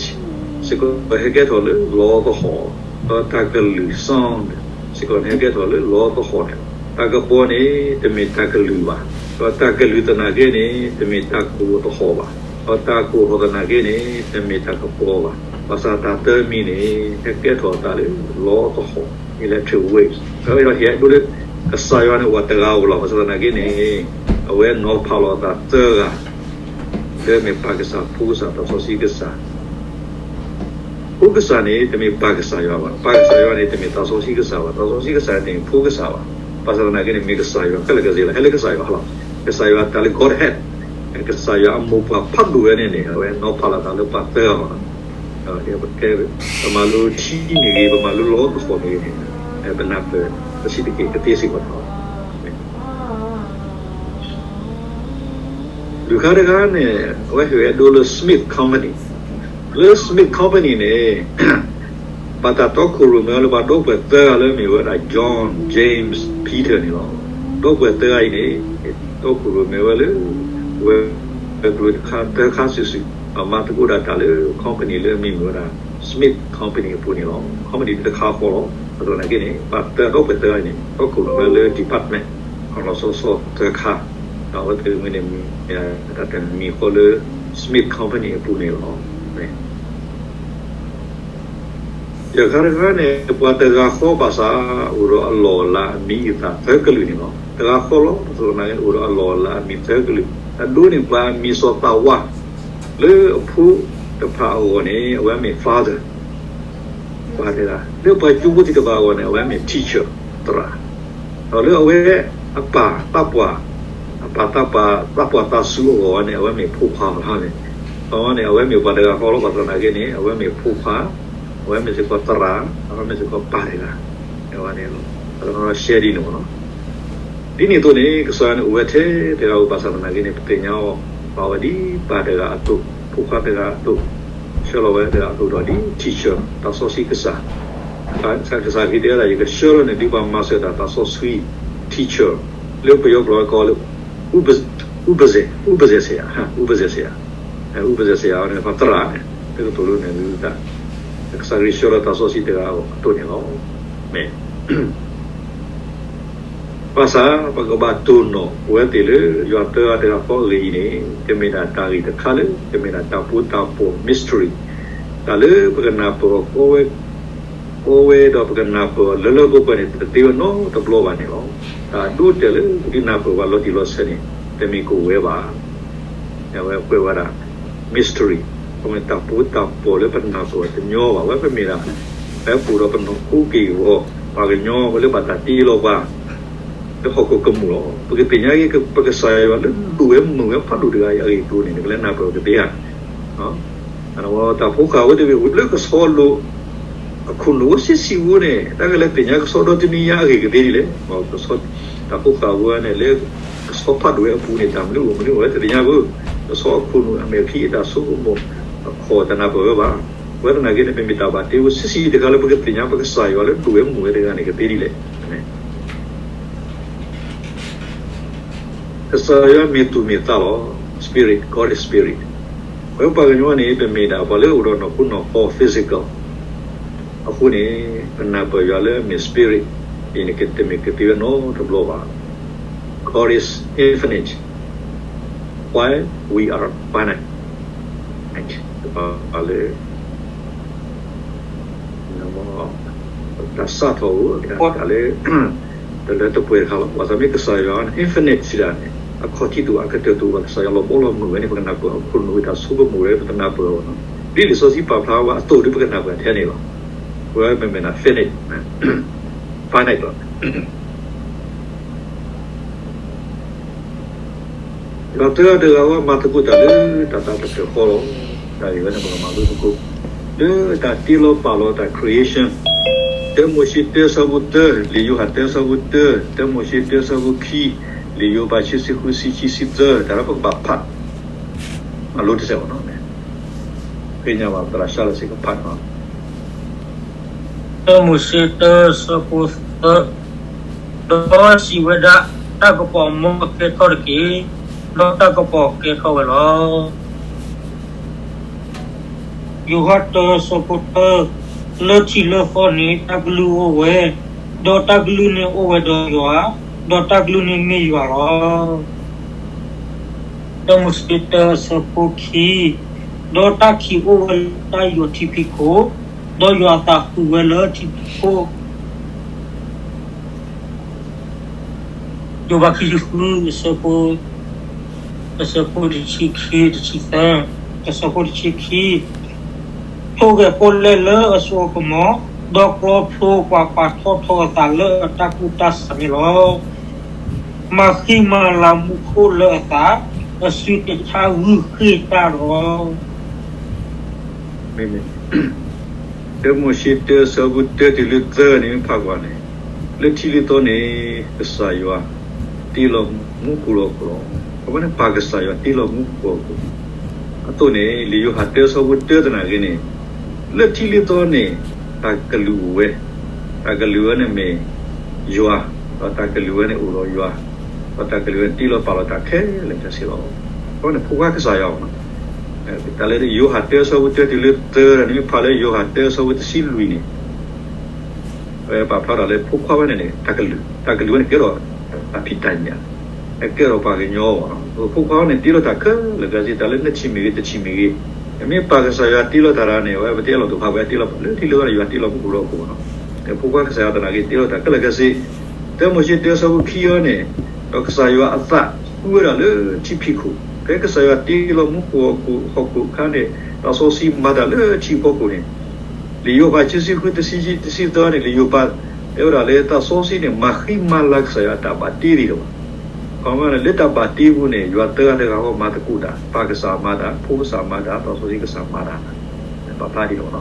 စ့ၢ်ကီး ဟဲကဲထီၣ်လၢလီအသဟီၣ်, ဒီးတၢ်ကလုၢ် sound စ့ၢ်ကီးန့ၣ် ဟဲကဲထီၣ်လၢလီအသဟီၣ်န့ၣ်. တၢ်ကပီၤန့ၣ် တမ့ၢ်တၢ်ကလုၢ်ဘၣ်, ဒီးတၢ်ကလုၢ်သနာ်က့န့ၣ် တမ့ၢ်တၢ်ကိၢ်အသဟီၣ်ဘၣ်, ဒီးတၢ်ကိၢ်အသဟီၣ်သနာ်က့န့ၣ် တမ့ၢ်တၢ်ကပီၤဘၣ်. ဘၣ်ဆၣ်တၢ်တၢမံၤန့ၣ် ဟဲကဲထီၣ်အသးလၢလီအသဟီၣ် electric waves. အဝဲဒီးဟ့ၣ်ဒိလၢ ကစၢ်ယွၤန့ၣ် အိၣ်တဂၤဧိၤလီၤ. ဘၣ်ဆၣ်သနာ်က့န့ၣ် အဝဲနီၤဖးလီၤအသးသၢဂၤ လၢမ့ၢ်ပၢ်ကစၢ် ဖိကစၢ် သးစီဆှံကစၢ်. ဖိကစၢ်န့ၣ် တမ့ၢ်ပၢ်ကစၢ်ယွၤဘၣ်. ပၢ်ကစၢ်ယွၤန့ၣ် တမ့ၢ်သးစီဆှံကစၢ်ဘၣ်. သးစီဆှံကစၢ်န့ၣ် တမ့ၢ်ဖိကစၢ်ဘၣ်. ဘၣ်ဆၣ်သနာ်က့န့ၣ် မ့ၢ်ကစၢ်ယွၤခဲလၢာ်ခဲဆ့လီၤ. ဟဲလၢကစၢ်ယွၤဟီလီၤ. ကစၢ်ယွၤတၢ်လၢ Godhead, ကစၢ်ယွၤအမိၢ်ပှၢ်ဖးဒိၣ်ဝဲန့ၣ်န့ၣ် အဝဲနီၤဖးလီၤအသးလၢပှၤသၢဂၤလီၤ. ပမၤလိထံန့ၣ်ဂ့ၤ, ပမၤလိလီသဟီၣ်န့ၣ်ဂ့ၤန့ၣ် ပနၢ်ပၢၢ် ပစံးတက့ၢ် ကသ့စ့ၢ်ကီးလီၤ. လွံၢ်ခါတခါန့ၣ် အဝဲဟ့ၣ်ဝဲဒိလၢ Smith Company. လၢ Smith Company န့ၣ် ဘၣ်တၢ်တီခိၣ်ရိၣ်မဲလၢပှၤဒီပုၢ်ဝဲၢ်သၢဂၤလၢမ့ၢ်ဝဲဒၣ် John, James, Peter န့ၣ်လီၤ. ဒီပုၢ်ဝဲၢ်သၢဂၤအံၤန့ၣ် တီခိၣ်ရိၣ်မဲဝဲလၢ ဝဲၤကျိၤတခါသၢခါစုာ်စုာ် အမၤသကိးဒၣ်တၢ်လၢ company လၢမ့ၢ်ဝဲဒၣ် Smith Company အပူၤန့ၣ်လီၤ. Company တခါဃီလီၤ. အဃိသတးန့ၣ်က့န့ၣ် ပှၤသၢဒီပုၢ်ဝဲၢ်သၢဂၤန့ၣ် ဟီၣ်ခိၣ်လီၤလၢ department အလီၤဆီဆီသၢခါ, ဒီးအဝဲသ့ၣ်မ့ၢ်န့ၣ် မ့ၢ်တၢ်တမံၤဃီလၢ Smith Company အပူၤန့ၣ်လီၤ. ယခါတခါန့ၣ် ပှၤတဂၤဃီဘၣ်ဆၣ် အိၣ်ဒီးအလီၢ်အလၤအမံၤအသၣ်သၢကလုာ်န့ၣ်လီၤ. တဂၤဃီလီၤ. အဃိသတးန့ၣ် အိၣ်ဒီးအလီၢ်အလၤအမံၤသၢကလုာ်. အဒိန့ၣ် ပှၤမံၤစီၤသးဝါ လၢအဖိတဖၣ်အဂီၢ်န့ၣ် အဝဲမ့ၢ် father ပၢ်တဂၤ, လၢပှၤကၠိဖိသ့ၣ်တဖၣ်အဂီၢ်န့ၣ် အဝဲမ့ၢ် teacher သရၣ်, ဒီးလၢအဝဲအပၢ်သးပှၢ်, အပၢ်သးပှၢ် သးပှၢ်သးစူၤအဂီၢ်န့ၣ် အဝဲမ့ၢ်ဖိခွါလီၤန့ၣ်, အဝဲန့ၣ် အဝဲမ့ၢ်ပှၤတဂၤဃီလီၤ. ဘၣ်ဆၣ်သနာ်က့န့ၣ် အဝဲမ့ၢ်ဖိခွါ, အဝဲမ့ၢ်စ့ၢ်ကီးသရၣ်, အဝဲမ့ၢ်စ့ၢ်ကီးပၢ်တဂၤ, အဝဲန့ၣ်လီၤ. ပှၤတနီၤနီၤ share ဒ်န့ၣ်မ့ၢ်နီၤ. ဒ်န့ၣ်အသိးန့ၣ် ကစၢ်ယွၤန့ၣ်အိၣ်ဝဲထဲတဂၤဧိၤ ဘၣ်ဆၣ်သနာ်က့န့ၣ် ပသ့ၣ်ညါအီၤ ပာ်ဝဲဒ်ပၢ်တဂၤအသိး, ဖိခွါတဂၤအသိး, ဆှၢလီၤဝဲတဂၤအသိးဒီးဒ် teacher သးစီဆှံကစၢ်, ကစၢ်ခရံာ်တဲဝဲဒၣ် ယကဆှၢလီၤနၤဒ်ပှၤမၤစၢၤတၢ်သးစီဆှံ teacher, လၢပယီၤကျိာ်ကိးလၢ ဥပဇ ဥပဇေဆရာ, ဥပဇေဆရာ, ဥပဇေဆရာန့ၣ် ပှၤသရၣ်န့ၣ် လၢကတိၤလၢန့ၣ် လၢတၢ် ကစၢ်ခရံာ်ဆှၢလီၤသးစီဆှံတဂၤအသိးန့ၣ်လီၤ. မ့ၢ် ဘၣ်ဆၣ် ပကဘၣ်တိၢ်နီၣ်ပဝဲသ့ၣ်လၢ ယွၤသၢဂၤတဂၤဃီအဂ့ၢ်အံၤန့ၣ် ကမ့ၢ်ဒၣ်တၢ်ဂ့ၢ်တခါလၢ ကမ့ၢ်ဒၣ်တၢ်ပူၤတၢ်ပီၣ် mystery, တၢ်လၢပကနၢ်ပၢၢ်အီၤ ကီဝဲဒီးပကနၢ်ပၢၢ်အီၤလၢလၢပှဲၤပှဲၤန့ၣ် တသ့ဝဲနီတဘျီဘၣ်န့ၣ်လီၤ. တၢ်အဒိအတဲာ်လၢပကနၢ်ပၢၢ်ဘၣ်လီၤတံၢ်လီၤဆဲးန့ၣ် တမ့ၢ်ကအိၣ်ဝဲဘၣ်. အဝဲကွဲးဝဲဒၣ် mystery, အဝဲတၢ်ပူၤတၢ်ပီၣ်လၢပနၢ်ပၢၢ်အီၤတညီဘၣ်. အဝဲပမ့ၢ်ဒၣ် ပဟဲပူၤဒီးပနီၢ်ခိက့ၢ်ဂီၤ ပှၤကညီဝဲလၢဘၣ်တၢ်တ့လီၤပှၤ လၢဟီၣ်ခိၣ်ကမူၣ်လီၤ. ပကသ့ၣ်ညါက့ၤ ပကစၢ်ယွၤလၢဒိၣ်ဝဲမုၢ်ဝဲဖးဒိၣ်တဂၤအံၤအဂ့ၢ်အကျိၤန့ၣ် နကလဲၤနၢ်ပၢၢ်အီၤကသ့ဧါ. တၢ်ဖိဃာ်ဝဲတဂ့ၤ အိၣ်လၢကဆီလိၤ အခိၣ်နူာ်ဝဲဆံးဆံးဖိန့ၣ် တၢ်ကလဲၤသ့ၣ်ညါကဆီဒီတနံၤညါအဂ့ၢ်ကသ့ဒ်လဲၣ်. တၢ်ဖိဃာ်ဝဲန့ၣ် လၢကဆီဖးဒိၣ်ဝဲအပူၤန့ၣ် တၢ်မနုၤအိၣ်မနုၤအိၣ် အဝဲတသ့ၣ်ညါဘၣ်. ကဆီအခိၣ်နူာ်အမဲာ်ချံအတၢ်ဆိကမိၣ် အခီၣ်တနၢ်ပၢၢ်ဝဲဘၣ်. အဝဲသနာ်က့န့ၣ် ပမ့ၢ်တၢ်ဘၣ်တ့ဝဲဆံးဆံးတခါလၢပကသ့ၣ်ညါပကစၢ်ယွၤလၢဒိၣ်ဝဲမုၢ်ဝဲတဂၤန့ၣ် ကသ့ဒ်လဲၣ်. ကစၢ်ယွၤမ့ၢ်သူၣ်မ့ၢ်သးလီၤ. Spirit, God is spirit. ပဝဲပှၤကညီန့ၣ် ပမ့ၢ်ဒၣ်ပှၤလၢအိၣ်ဒီးနီၢ်ခိနီၢ်ဃီ physical. အဃိန့ၣ် ပနၢ်ပၢၢ်ယွၤလၢအမ့ၢ် spirit အံၤန့ၣ် ကတမ့ၢ်ကသ့ဝဲနီတဘျီဘၣ်. God is infinite, while we are finite. ပှၤလၢ တၢ်စးထီၣ်ဧိၤ တၢ်လၢ တလၢတပှဲၤတခါလီၤ. ဘၣ်ဆၣ်မ့ၢ်ကစၢ်ယွၤန့ၣ် infinite စံးဒၣ်န့ၣ် အခီၣ်ထံးတအိၣ် အကတၢၢ်တအိၣ်ဘၣ်. ကစၢ်ယွၤလီၤဘီလီၤမုၢ်ဝဲန့ၣ် ပကနၢ်ပၢၢ်အခိၣ်နူာ်ဝဲ တၢ်ဆိကမိၣ်ဝဲ ပကနၢ်ပၢၢ်အီၤနီၤ. ဒ်လံာ်စီဆှံပာ်ဖျါဝဲအသိးဒီး ပကနၢ်ပၢၢ်ထဲန့ၣ်လီၤ. ပဝဲမ့မ့ၢ်ဒၣ် finite, finite လီၤ. ဒီးသၢဂၤတဂၤဝဲမၤသကိးတၢ်လၢတၢ်သးတဖျၢၣ်ဃီလီၤ. တၢ်ဂ့ၢ်ဝဲန့ၣ် ပကမၤလိသကိး လၢတၢ်တ့လီၤပာ်လီၤတၢ် creation, တၢမိၤၡ့တၢဆၢဖိတၢ, လံာ်ယိၤဟၣ်တၢဆၢဖိတၢ, တၢမိၤၡ့တၢဆၢဖိခံ, လံာ်ယိၤဘး ဆံဆံဃု ဆံဆံသၢ, တၢ်လၢပကဘၣ်ဖး မၤလိတစဲးဘၣ်နီၤ. ဃ့ညါဘၣ် ပသရၣ်ရှါလၢစ့ၢ်ကီးဖးနီၤ. တၢမိၤၡ့တၢဆၢဖိသၢ, ဒီးစံးဝဲဒၣ်, တၢ်ကပီၤအမိၢ်ကဲထီၣ်တက့ၢ်, ဒီးတၢ်ကပီၤကဲထီၣ်ဝဲလီၤ. ယိၤဟၣ်တၢဆၢဖိတၢ, လၢထံးလၢသီန့ၣ် တၢ်ကလုၢ်အိၣ်ဝဲ, ဒီးတၢ်ကလုၢ်န့ၣ်အိၣ်ဝဲဒီးယွၤ, ဒီးတၢ်ကလုၢ်န့ၣ်မ့ၢ်ယွၤလီၤ. တၢမိၤၡ့တၢဆၢဖိခံ, ဒီးတၢ်ခံးအိၣ်ဝဲလၢတၢ်ယီၤထံဖံးခိၣ်, ဒီးယွၤအသးဃုာ်ဝဲလၢထံဖံးခိၣ်. ယိၤဘး ခံဆံဃု အဆၢဖိ, အဆၢဖိတဆံခံ တဆံသၢ, အဆၢဖိတဆံခံ, ထိၣ်ဂဲၤဖိလဲၣ်လၢအစိအကမီၤ, ဒီးကျီဖျိပှၤပာ်ထီၣ်ထီအသးလၢအတၢ်ကူၣ်တၢ်ဆးန့ၣ်လီၤ. မၤဃံမၤလၤမူခိၣ်လၢအသး, အစုတဆါဂုာ်ဃ့ၢ်တၢ်လီၤ. မ့မ့ၢ် တၢမိၤၡ့တၢဆၢဖိတၢတုၤလၢသၢန့ၣ် မ့ၢ်ဖးကွၢ်န့ၣ်, လၢထံးလၢသီန့ၣ် ကစၢ်ယွၤတ့လီၤမူခိၣ်လီၤခိၣ်လီၤ. အဝဲန့ၣ်ပၢ်ကစၢ်ယွၤတ့လီၤမူခိၣ်လီၤခိၣ်. အသိးန့ၣ် လံာ်ယိၤဟၣ်တၢဆၢဖိတၢသနာ်က့န့ၣ်, လၢထံးလၢသီန့ၣ် တၢ်ကလုၢ်အိၣ်ဝဲ, တၢ်ကလုၢ်ဝဲန့ၣ်မ့ၢ်ယွၤ, ဒီးတၢ်ကလုၢ်ဝဲန့ၣ်အိၣ်ဒီးယွၤ, ဒီးတၢ်ကလုၢ်ဝဲန့ၣ်တ့လီၤပာ်လီၤတၢ်ခဲလၢာ်ခဲဆ့လီၤ. အဝဲန့ၣ်ဖိခွါကစၢ်ယွၤလီၤ. တၢ်လၢယိၤဟၣ်တၢအဆၢဖိတၢတုၤလၢသၢဒီး နမ့ၢ်ဖးလၢယိၤဟၣ်တၢအဆၢဖိတဆံလွံၢ်န့ၣ် အဝဲပာ်ဖျါထီၣ်လၢဖိခွါဝဲန့ၣ်န့ၣ် တၢ်ကလုၢ်, တၢ်ကလုၢ်ဝဲန့ၣ်ကဲထီၣ်တၢ်ဖံးတၢ်ညၣ်, ကဲထီၣ်ပှၤကညီအဂီၢ်လီၤ. ဖိခွါဝဲန့ၣ်တ့လီၤတၢ်ခဲလၢာ်ခဲဆ့ တၢ်လၢနထံၣ်မ့ၢ်ဂ့ၤ တထံၣ်မ့ၢ်ဂ့ၤ, နမ့ၢ်ပာ်ကစၢ်ယွၤတ့လီၤတၢ်ဒီးန့ၣ် အဝဲပတဲလီၤတိာ်ဖး ပှၤတ့လီၤ လၢထံလၢကီၢ်ဒီးယွၤတ့လီၤမူခိၣ်လၢဟီၣ်ခိၣ်လီၤ. ဒီးဖိခွါကစၢ်ယွၤသနာ်က့တ့လီၤတၢ်ခဲလၢာ်ခဲဆ့, တၢမိၤၡ့တၢအဆၢဖိခံအံၤန့ၣ်, ဒီးကစၢ်ယွၤအသးဟူဝဲဒၣ်လၢထံဖံးခိၣ်, ဖဲကစၢ်ယွၤတ့လီၤမူခိၣ်ဟီၣ်ခိၣ်အခါန့ၣ် သးစီဆှံမၤတၢ်လၢထံဖီခိၣ်န့ၣ်, လံာ်ယိၤဟၣ်ခံဆံဃု တဆံ, တဆံသၢန့ၣ် လံာ်ယိၤဟၣ်တဲဝဲဒၣ်လၢသးစီဆှံန့ၣ် မၤဃံမၤလၤကစၢ်ယွၤအတၢ်ဘၣ်တ့ဒံးလီၤ. ခီမ့ၢ်န့ၣ် လၢတၢ်ဘၣ်တ့ပူၤန့ၣ် ယွၤသၢဂၤတဂၤဃီမၤသကိးတၢ်, ပၢ်ကစၢ်မၤတၢ်, ဖိကစၢ်မၤတၢ်, သးစီဆှံကစၢ်မၤတၢ်, ပာ်ဖျါဒ်န့ၣ်လီၤ.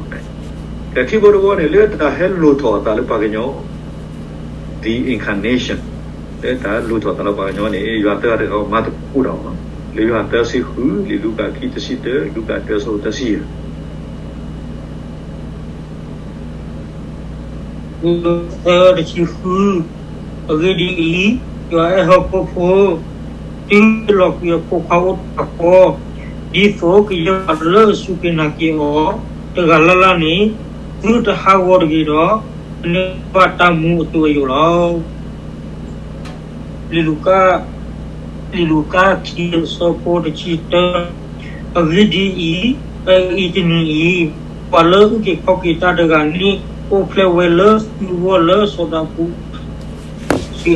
ခံဘီတဘီန့ၣ် လၢတၢ်ဟဲလိၣ်ထီၣ်အသးလၢပှၤကညီ the incarnation, လၢတၢ်ဟဲလိၣ်ထီၣ်အသးလၢပှၤကညီန့ၣ် ယွၤသၢဂၤတဂၤဃီမၤသကိးတၢ်လီၤ. လံာ်ယိၤဟၣ်သၢဆံဃု, လံာ်လူၤကၣ်ခံ တဆံတၢ, လူၤကၣ်တၢ ဆၢဖိသၢဆံယဲၢ် သၢတဆံဃု, အဂ့ၢ်ဒ်အံၤ, ယွၤအဲၣ်ဟီၣ်ခိၣ်ဖိ, တုၤလီၤကွံာ်အဖိခွါအိၣ်တဖၣ်ဃီ, ဒ်သိးကယဲၢ်ပှၤလၢအစူၢ်က့ၤနာ်က့ၤအီၤ တဂၤလၢ်လၢ်န့ၣ် သုတဟးဂီၤတဂ့ၤဒီး ကန့ၢ်ဘၣ်တၢ်မူအထူအယိာ်လီၤ. လံာ်လူၤကၣ်, လံာ်လူၤကၣ်ခံ အဆၢဖိတဆံတၢ, အဂ့ၢ်ဒ်အံၤ, ဖဲအံၤတနံၤအံၤ, ပှၤလၢအအုၣ်က့ၤခီၣ်က့ၤတၢ်တဂၤန့ၣ် အိၣ်ဖျဲၣ်ဝဲလၢစုကဝဲၤလၢစီၤဒၤဖိ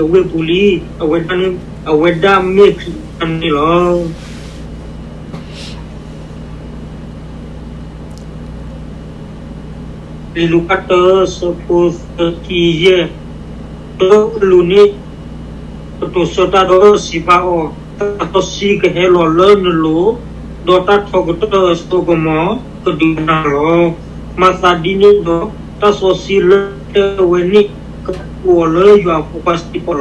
အဝ့ၢ်ပူၤလံ, အဝဲဒၣ်မ့ၢ်ခရံာ်န့ၣ်လီၤ. လံာ်လူၤကၣ်တၢ ဆၢဖိသၢဆံယဲၢ်, ဒီးအလိၤန့ၣ် ကတိၤဆၢတၢ်ဒီးစံးဘၣ်အီၤ, သးစီဆှံကဟဲလီၤလၢနလိၤ, ဒီးတၢ်ထီကတၢၢ်အစိကမီၤကဒုးနၤလီၤ. မၤသးဒ်န့ၣ်ဒီး တၢ်စီဆှံလၢအဖျဲၣ်ဝဲန့ၣ် ကအိၣ်လၢယွၤအဖိခွါစ့ၢ်ကီးလီၤ.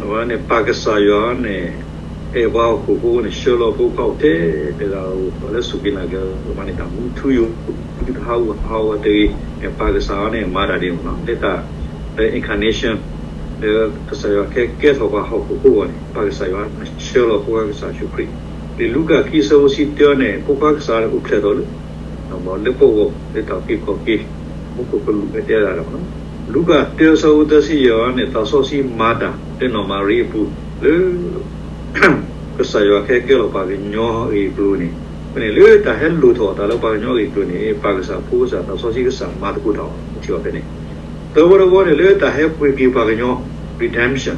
အဝဲန့ၣ် ပၢ်ကစၢ်ယွၤန့ၣ် အဲၣ်ပှၤဟီၣ်ခိၣ်ဖိန့ၣ် ဆှၢလီၤဖိခွါအိၣ်ထဲ တဂၤလၢစူၢ်က့ၤနာ်က့ၤအီၤ မၤန့ၢ်တၢ်မူထူယိာ် တဟးဂီၤဟးဂီၤတဂ့ၤ, ပၢ်ကစၢ်ယွၤန့ၣ် မၤတၢ်ဒ်န့ၣ်လီၤ. လၢတၢ် incarnation လၢကစၢ်ယွၤကဟဲကဲထီၣ်ပှၤဟီၣ်ခိၣ်ဖိအဂီၢ်န့ၣ် ပၢ်ကစၢ်ယွၤဆှၢလီၤဖိခွါကစၢ်ယ့ၣ်ၡူးခရံာ်, လံာ်လူၤကၣ်ခံ ဆၢဖိတဆံတၢန့ၣ် ဖိခွါကစၢ်န့ၣ်အိၣ်ဖျဲၣ်ထီၣ်လၢ လၢပဂီၢ် လၢတၢ်အုၣ်က့ၤခီၣ်က့ၤ မူခိၣ်ကလူး တဲဒၣ်လီၤ. လူၤကၣ်တၢ ဆၢဖိသၢဆံယဲၢ်န့ၣ် သးစီဆှံမၤတၢ်လၢနီၢ်မၤရံအပူၤ လၢ ကစၢ်ယွၤကဟဲကဲထီၣ်ပှၤကညီအဂ့ၢ်အကျိၤန့ၣ်, အဃိန့ၣ်လၢတၢ်ဟဲလိၣ်ထီၣ်အသးလၢပှၤကညီအဂ့ၢ်အကျိၤန့ၣ် ပၢ်ကစၢ် ဖိကစၢ် သးစီဆှံကစၢ်မၤသကိးတၢ်အီၤ ထံၣ်အီၤဖဲန့ၣ်, သၢဘီတဘီန့ၣ် လၢတၢ်ဟဲပှ့ၤက့ၤပှၤကညီ redemption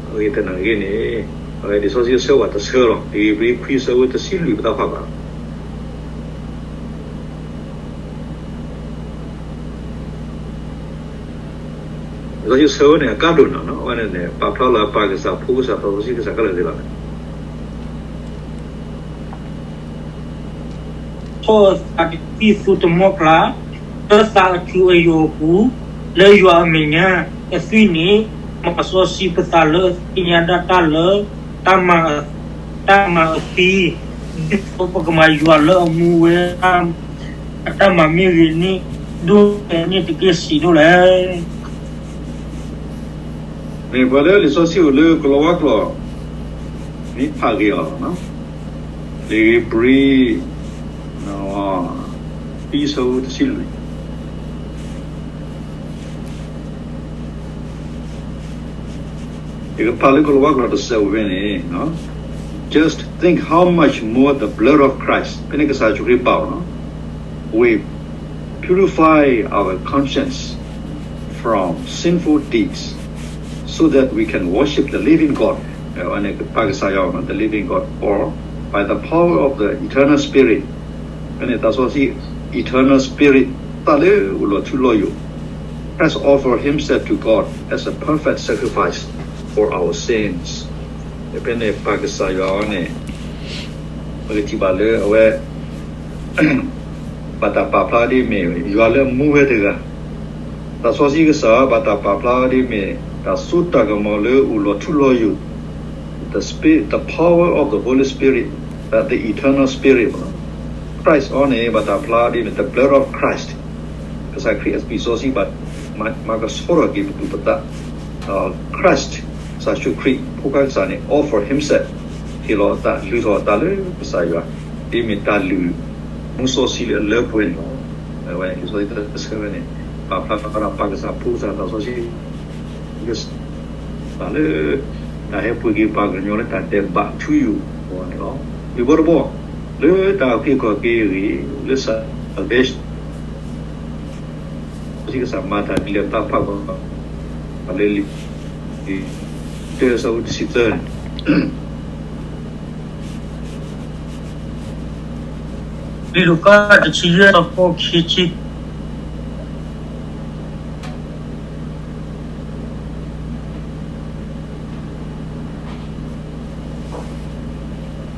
အဂ့ၢ်သနာ်က့န့ၣ် အဝဲလံာ်စီဆှံအဆၢဝဲတဆၢလီၤ. လံာ်ဧ့ၤဘြံၤခွံ ဆၢဖိတဆံလွံၢ် ပသးဖးဘၣ် လံာ်စီဆှံဆၢဝဲန့ၣ် အကါဒိၣ်နီၤနီၤ အဝဲန့ၣ်န့ၣ် ပာ်ဖျါလၢပၢ်ကစၢ် ဖိကစၢ် သးစီဆှံကစၢ်ခဲလၢာ်သ့လီၤ. ထီၣ်အသးတသံၣ်သူတမီၢ်ကျါ လၢသးအထူအယိာ်အပူၤ လၢယွၤအမဲာ်ညါ အသွံၣ်န့ၣ် မၤစီဆှံပသးလၢအသ့ၣ်ညါဒၣ်တၢ်လၢ တၢ်မၤအသံ ဒ်သိးပကမၤယွၤလၢအမူဝဲ အတၢ်မၤမ့ၢ်ဂ့ၤန့ၣ် ဒိၣ်န့ၢ်တက့ၢ်စံးဒိၣ်လဲၣ်. မ့ၢ်ပှၤလၢလံာ်စီဆှံအိၣ်လၢကလံးဝါကျိာ် မ့ၢ်ဖးဂ့ၤအီၤလီၤ. လံာ်ဧ့ၤဘြံၤ ခံ ဆၢဖိတဆံလွံၢ် ယကဖးလၢကလံးဝါကျိာ်တစဲးအိၣ်ဖဲန့ၣ်, Just think how much more the blood of Christ ဖဲန့ၣ်ကစၢ်ယ့ၣ်ၡူးခရံာ်ပာ်အီၤလီၤ. will purify our conscience from sinful deeds so that we can worship the living God. အဝဲန့ၣ်ပၢ်ကစၢ်ယွၤ the living God, or by the power of the eternal spirit. ဖဲန့ၣ်သးစီဆှံ eternal spirit သးလၢအိၣ်လီၤထူလီၤယိာ် Christ offered himself to God as a perfect sacrifice for our sins. ဖဲန့ၣ်ပၢ်ကစၢ်ယွၤအံၤန့ၣ် ပကထံၣ်ဘၣ်လၢအဝဲ ဘၣ်တၢ်ပာ်ဖျါဒ်မ့ၢ် ယွၤလၢအမူဝဲတဂၤ, သးစီဆှံကစၢ် ဘၣ်တၢ်ပာ်ဖျါဒ်မ့ၢ် တၢ်စိတၢ်ကမီၤလၢအိၣ်လီၤထူလီၤယိာ်, the spirit, the power of the Holy Spirit, the eternal spirit, Christ အံၤန့ၣ် ဘၣ်တၢ်ဖျါဒ်မ့ၢ် the blood of Christ, ကစၢ်ခရံာ်အသွံၣ်စီဆှံဘၣ် မၤကဆှီထီၣ်က့ၤပသူၣ်ပသး, Christ ကစၢ်ယ့ၣ်ၡူးခရံာ် ဖိခွါကစၢ်န့ၣ် offer himself, ဟ့ၣ်လီၤအသး လုၢ်ထီၣ်အသးလၢကစၢ်ယွၤ, ဒ်မ့ၢ်တၢ်လုၢ်မူစီဆှံလၢအလၢပှဲၤန့ၣ်လီၤ. အဝဲလံာ်စီဆှံတဆၢဝဲန့ၣ် ပာ်ဖျါထီၣ်ပာ်ကစၢ်ဖိကစၢ်သးစီဆှံ ကစၢ်လၢ တၢ်ဟဲပှ့ၤက့ၤပှၤကညီလၢတၢ်ဒဲးဘးထူယိာ်အဂီၢ်န့ၣ်လီၤ. ဒုးဘီတဘီ လၢတၢ်အုၣ်က့ၤခီၣ်က့ၤအဂ့ၢ် လၢ salvation စီဆှံကစၢ်မၤတၢ်ဒ်လဲၣ် သးဖးကွၢ်လၢလံာ် တၢ အဆၢဖိတဆံသၢန့ၣ် လံာ်လူၤကၣ်တဆံယဲၢ် အဆၢဖိခံ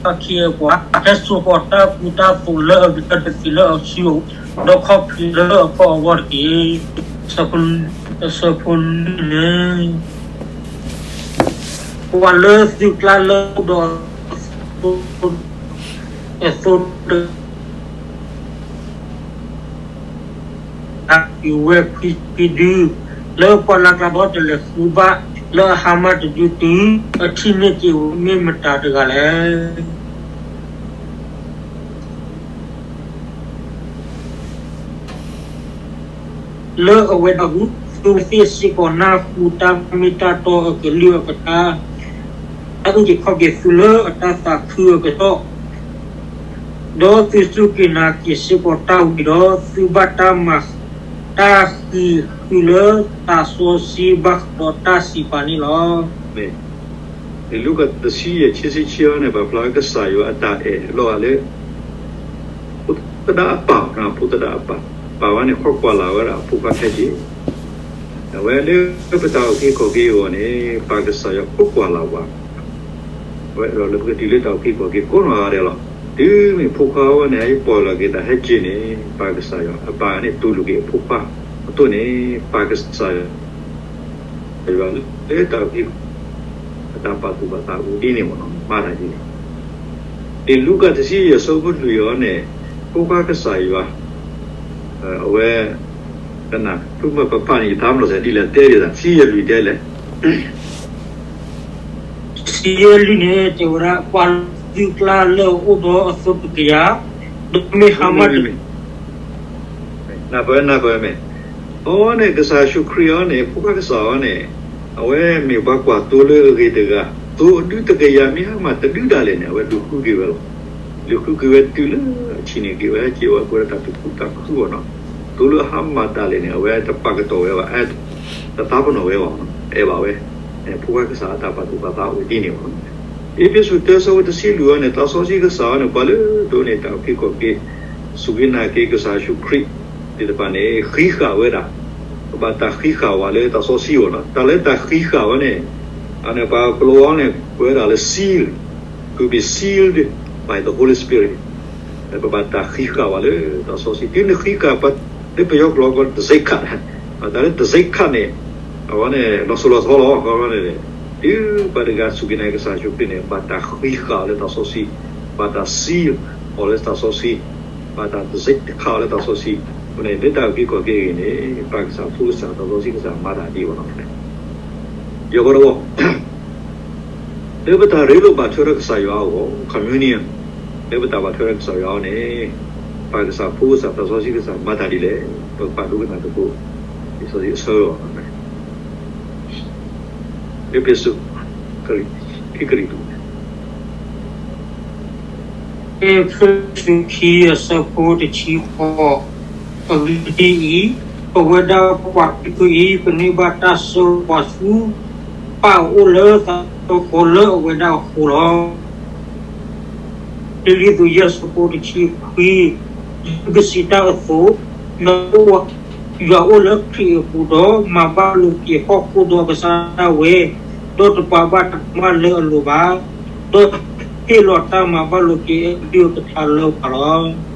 ဆံ ခံ ပှၤဟဲစိာ်ဃီၤတၢ်ကူတၢ်သိးလၢအဂ့ၤ ကတသ့လၢအစုအအိၣ်, ဒီးခီၣ်ဖံးလၢအကီၢ်အဂီၢ်တက့ၢ်. အဆၢဖိလွံၢ်န့ၣ် ပှၤလၢသုကျါလၢအအိၣ်ဒီးအသိ အသိတဂၤ အဝဲခွံဆံခွံဒု လၢပှၢ်လၢ်ကျါဒီးတလဲၤဃုဘၣ် လၢအဟါမၢ်တဒုတုၤ အထံၣ်န့ၢ်က့ၤဝဲမ့ၢ်မတၤတဂၤလဲၣ်. လၢအဝဲဒၣ်အပူၤ သုဝဲသ့ၣ်စ့ၢ်ကီးနၢ်ဟူတၢ်မ့ၢ်တၢ်တီ အကလုၢ်အကထါ တၢ်အုၣ်က့ၤခီၣ်က့ၤသုလၢအတၢ်သးခုအကတီၢ် ဒီးသုစူၢ်က့ၤနာ်က့ၤစ့ၢ်ကီးတၢ်ဝံၤဒီး သုဘၣ်တၢ်မၤ တၢ်ဃံးဃုာ်လၢသးစီဆှံဘၣ်ဃးဒီးတၢ်စံးပာ်န့ၣ်လီၤ. လံာ်လူၤကၣ်တဆံယဲၢ် ခံဆံခံအံၤန့ၣ် ပာ်ဖျါဝဲကစၢ်ယွၤအတၢ်အဲၣ်လီၤဂာ်လၢ ဖိသဒါအပၢ်, ဖိသဒါအပၢ်, ပၢ်ဝဲန့ၣ် ဟီၣ်ကွၢ်လၢ်ဝဲဒၣ်အဖိခွါခဲက့ၢ်. အဝဲလၢပတၢ်အုၣ်က့ၤခီၣ်က့ၤအဂီၢ်န့ၣ် ပၢ်ကစၢ်ယွၤဟီၣ်ကွၢ်လၢ်ဝဲ အဝဲဒီးလၢပကတုၤလၢတၢ်အုၣ်က့ၤခီၣ်က့ၤကိးနီၢ်ဂၤဒဲးလီၤ. တုၤမ့ၢ်ဖိခွါဝဲန့ၣ် ဟဲပိာ်လီၤက့ၤသးဟဲက့ၤန့ၣ် ပၢ်ကစၢ်ယွၤအပၢ်န့ၣ် တူၢ်လိာ်က့ၤအဖိခွါအသိးန့ၣ် ပၢ်ကစၢ်ယွၤ ယွၤလၢတၢ်အုၣ်က့ၤ အတၢ်ပာ်သူၣ်ပာ်သးအိၣ်ဒ်န့ၣ်မ့ၢ်နီၤ မၤတၢ်ဒ်န့ၣ်. လံာ်လူၤကၣ်တဆံယဲၢ် အဆၢဖိလွံၢ်အံၤန့ၣ် ဖိခွါကစၢ်ယွၤ အဝဲ ကနၣ် ဖုမၢပပာ်န့ၣ် ယသးမနီၤစဲးဒ်လဲၣ် တဲဒ်လဲၣ် တဆံယဲၢ်လွံၢ်တဲလဲၣ် တဆံယဲၢ်လွံၢ်န့ၣ် တဲဝဲဒၣ် ပှၤလၢသုကျါလၢအအိၣ်ဒီးအသိတကယၤ ဒီးမ့ၢ်ဟါမၢ်တ နၢ်ပၢၢ်ဝဲ နၢ်ပၢၢ်ဝဲမ့ၢ် အဝဲန့ၣ် ကစၢ်ယ့ၣ်ၡူးခရံာ်အံၤန့ၣ် ဖိခွါကစၢ်အံၤန့ၣ် အဝဲမ့ၢ်ပှၤကွၢ်သိလၢအဂ့ၤတဂၤ သိအဒုတကယၤမ့ၢ်ဟါမၢ်တဒုဒၣ်လဲာ်န့ၣ် အဝဲလူၤဃုက့ၤဝဲလီၤ. လူၤဃုက့ၤဝဲတုၤလၢအဆံးန့ၣ်က့ၤဝဲ က့ၤဝဲပဝဲဒၣ်တၢ်သူၣ်ခုသးခုအီၤနီၤ သိလၢအဟါမၢ်ဒၣ်လဲာ်န့ၣ် အဝဲတပာ်ကတီၢ်ဝဲဘၣ် တသးပနီၣ်ဝဲဘၣ် အဲၣ်ဘၣ်ဝဲ ဖိခွါကစၢ်အတၢ်ပာ်သူၣ်ပာ်သးအိၣ်ဒ်န့ၣ်လီၤ. အ့းဖ့းစူး တၢ အဆၢဖိတဆံလွံၢ်အံၤန့ၣ် သးစီဆှံကစၢ်အံၤန့ၣ် ပှၤလၢဒိးန့ၢ်တၢ်အုၣ်က့ၤခီၣ်က့ၤ စူၢ်က့ၤနာ်က့ၤကစၢ်ယ့ၣ်ၡူးခရံာ်သ့ၣ်တဖၣ်န့ၣ် ဃံးဃာ်ဝဲဒၣ် ပဘၣ်တၢ်ဃံးဃာ်ဝဲလၢသးစီဆှံအဂီၢ်လီၤ. တၢ်လၢတၢ်ဃံးဃာ်ဝဲန့ၣ် အန့ၣ်ပှၤကလီအီၤန့ၣ် ကွဲးဒၣ်လၢ seal, to be sealed by the Holy Spirit ပဘၣ်တၢ်ဃံးဃာ်ဝဲလၢသးစီဆှံ တုၤနဃံးဃာ်ပှၤ လၢပယီၤကျိာ်ကိး တံဆိပ်ခတ် တၢ်လၢ တံဆိပ်ခတ် န့ၣ် အဝဲန့ၣ် လီၤစိၤလီၤထီလီၤ အဝဲန့ၣ် တုၤပှၤတဂၤစူၢ်က့ၤနာ်က့ၤကစၢ်ယ့ၣ်ၡူးခရံာ်န့ၣ် ဘၣ်တၢ်ဃံးဃာ်အီၤလၢသးစီဆှံ ဘၣ်တၢ် seal အီၤလၢသးစီဆှံ ဘၣ်တၢ် တံဆိပ်ခတ် အီၤလၢသးစီဆှံ အဃိန့ၣ် လၢတၢ်အုၣ်က့ၤခီၣ်က့ၤအဂ့ၢ်န့ၣ် ပၢ်ကစၢ် ဖိကစၢ် သးစီဆှံကစၢ်မၤတၢ်ဒ်အံၤလီၤ. ယဲၢ်ဘီတဘီ လၢပတၢ်ရ့လိာ်ဘၣ်ထွဲဒီးကစၢ်ယွၤအဂီၢ် communion လၢပတၢ်ဘၣ်ထွဲဒီးကစၢ်ယွၤအဂီၢ်န့ၣ် ပၢ်ကစၢ် ဖိကစၢ် သးစီဆှံကစၢ်မၤတၢ်ဒ်လဲၣ် ပကပာ်ဒိကနၣ်သကိး လံာ်စီဆှံအဆၢအံၤ အ့းဖ့းစူး ခံကရံၣ်သူး အ့းဖ့းစူး ခံ အဆၢဖိတဆံဃိး အဂ့ၢ်ဒ်အံၤ, ပဝဲဒၣ်ပှၤခံဖုအံၤ ပန့ၢ်ဘၣ်တၢ်ဆှၢပှၤဆူပၢ်အအိၣ်လၢသးတဖီလၢအဝဲဒၣ်အဃိလီၤ. ဖံလံးပံၤ ယဲၢ် အဆၢဖိတဆံခွံ, ဒ်ပစံးတၢ်အသိး, ယွၤအိၣ်လၢခရံာ်အပူၤဒီး မၤဘၣ်လိာ်က့ၤဟီၣ်ခိၣ်ဒီးကစၢ်ဒၣ်ဝဲ, ဒီးတပာ်ဘၣ်တၢ်ကမၣ်လၢအလိၤဘၣ်, ဒီးဟ့ၣ်လီၤတၢ်မၤဘၣ်လိာ်က့ၤအကလုၢ်အကထါလၢပှၤလီၤ.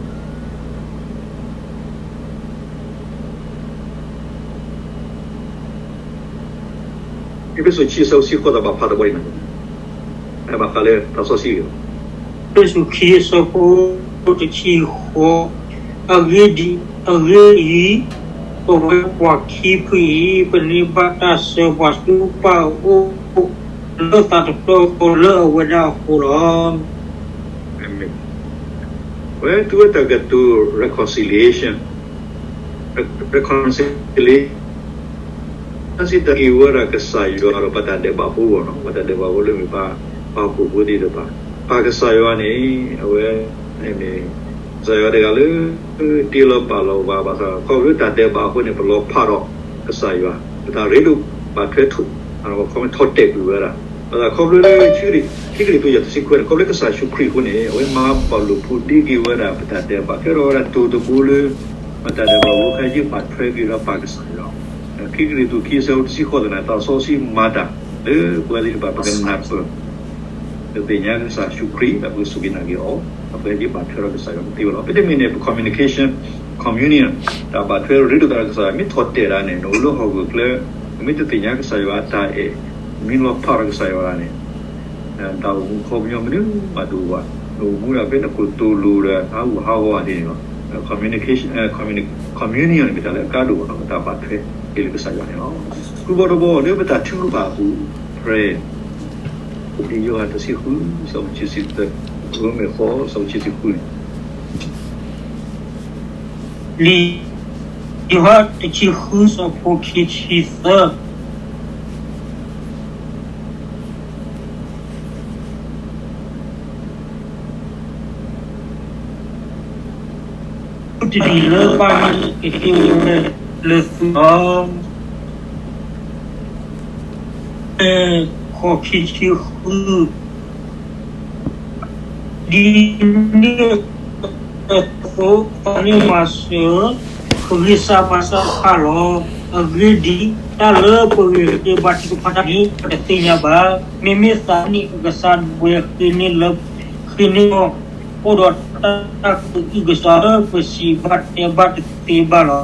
အ့းဖ့းစူး ခံ အဆၢဖိတဆံဃိး တၢ်ဘၣ်ဖးတဘီအံၤန့ၣ် ဘၣ်ဃးလၢသးစီဆှံဂ့ၢ်လီၤ. အ့းဖ့းစူး ခံ အဆၢဖိတဆံဃိး, အဂ့ၢ်ဒ်အံၤ, အဂ့ၢ်ဒ်အံၤ, ပဝဲပှၤခံဖုအံၤ ပန့ၢ်ဘၣ်တၢ်ဆှၢပှၤဆူပၢ်အအိၣ် လၢသးတဖျၢၣ်ဃီလၢအဝဲဒၣ်အဃိလီၤ. အဝဲတုၤဝဲတၢ်ကတိၤ reconciliation, reconciliation စံးတၢ်က့ၤဝဲဒၣ်ကစၢ်ယွၤဒီးပတၢ်ဒဲးဘးဖိအဂီၢ်နီၤ, ပတၢ်ဒဲးဘးဖိလၢမ့ၢ်ပှၤဟီၣ်ခိၣ်ဖိသ့ၣ်တဖၣ်, ပၢ်ကစၢ်ယွၤန့ၣ် အဝဲန့ၣ်မ့ၢ် ကစၢ်ယွၤတဂၤလၢ တ့လီၤပာ်လီၤပှၤဘၣ်ဆၣ် ခီဖျိတၢ်ဒဲးဘးအဃိန့ၣ် ပလီၤဖးဒီးကစၢ်ယွၤ, ပတၢ်ရ့ဒိၣ်ဘၣ်ထွဲထိၣ်, ခီဖျိထီၣ်တဲာ်ကွံာ်ဝဲဒၣ်, ဘၣ်ဆၣ်ခီဖျိလၢ ခံကရံၣ်သူးယၤတဆံခွံန့ၣ် ခီဖျိကစၢ်ယ့ၣ်ၡူးခရံာ်အဃိန့ၣ် အဝဲမၤပာ်လိာ်ဖိးဒ့က့ၤဝဲဒၣ်ပတၢ်ဒဲးဘး ကဲထီၣ်ဝဲဒၣ်တိၤတဘိလၢ ပတၢ်ဒဲးဘးဖိခဲယုၢ်ဘၣ်ထွဲက့ၤဒီးပၢ်ကစၢ်ယွၤ, ခံကရံၣ်သူးခံအဆၢဖိတဆံဃိးသနာ် သးစီဆှံမၤတၢ်လၢပဝဲသ့ၣ်တဖၣ် ပကနၢ်ပၢၢ် ပသ့ၣ်ညါကစၢ်ယ့ၣ်ၡူးခရံာ် ဒီးပကစူၢ်က့ၤနာ်က့ၤအီၤ, ဒီးပကယုၢ်ဘၣ်ထွဲဒီးကစၢ်ယွၤကသ့ဝဲလီၤ. မ့တမ့ၢ်န့ၣ် ပ communication, communion တၢ်ဘၣ်ထွဲရ့ဒိၣ်သးဒီးကစၢ်ယွၤ မ့ၢ်ထီၣ်တဲာ်ဒၣ်န့ၣ် နအိၣ်လၢဟီၣ်ခိၣ်ချၢ နမ့ၢ်တသ့ၣ်ညါကစၢ်ယွၤအတၢ်အဲၣ်, နမ့ၢ်လီၤဖးဒီးကစၢ်ယွၤန့ၣ် တၢ်အိၣ်မူခီပညီမနုၤမးတအိၣ်ဘၣ်, နအိၣ်မူဒၣ်ဖဲနခိၣ်တိၤလိၤဒီးဟးဂူာ်ဟးဂီၤဒ်န့ၣ်လီၤ. Communication, communion န့ၣ် မ့ၢ်တၢ်လၢအကါဒိၣ်ဘၣ်နီၤ, တၢ်ဘၣ်ထွဲက့ၤလၢကစၢ်ယွၤန့ၣ်လီၤ. ဃုဘီတဘီလၢပတၢ်ထုကဖၣ်အပူၤ prayer လံာ်ယိၤဟၣ်တဆံဃု အဆၢဖိခံဆံသၢ, ရိမ့ၤဃိး အဆၢဖိခံဆံဃုန့ၣ် လံာ်ယိၤဟၣ်တဆံဃု အဆၢဖိခံဆံသၢ တၢ်တမံၤလၢဘၣ်န့ၣ်ကသ့ဝဲလၢသုလီၤ. အဆၢဖိခံဆံဃု ဒ်န့ၣ်အသိး ပှၤန့ၣ်မၤစၢၤ ပဂံၢ်စၢ်ဘါစၢ်တဖၣ်လီၤ. အဂ့ၢ်ဒ်အံၤ, တၢ်လၢပဂ့ၤကတၢၢ်ဘါထုကဖၣ်တၢ်န့ၣ် ပတသ့ၣ်ညါဘၣ်. မ့မ့ၢ်သးန့ၣ် ပကစၢ်ဒၣ်ဝဲဃ့န့ၢ်လၢ ဃ့န့ၢ်အီၤ အိၣ်ဒီးတၢ်ကအုကစွါလၢပစံးဘၣ်တဲဘၣ်တသ့ဘၣ်လီၤ.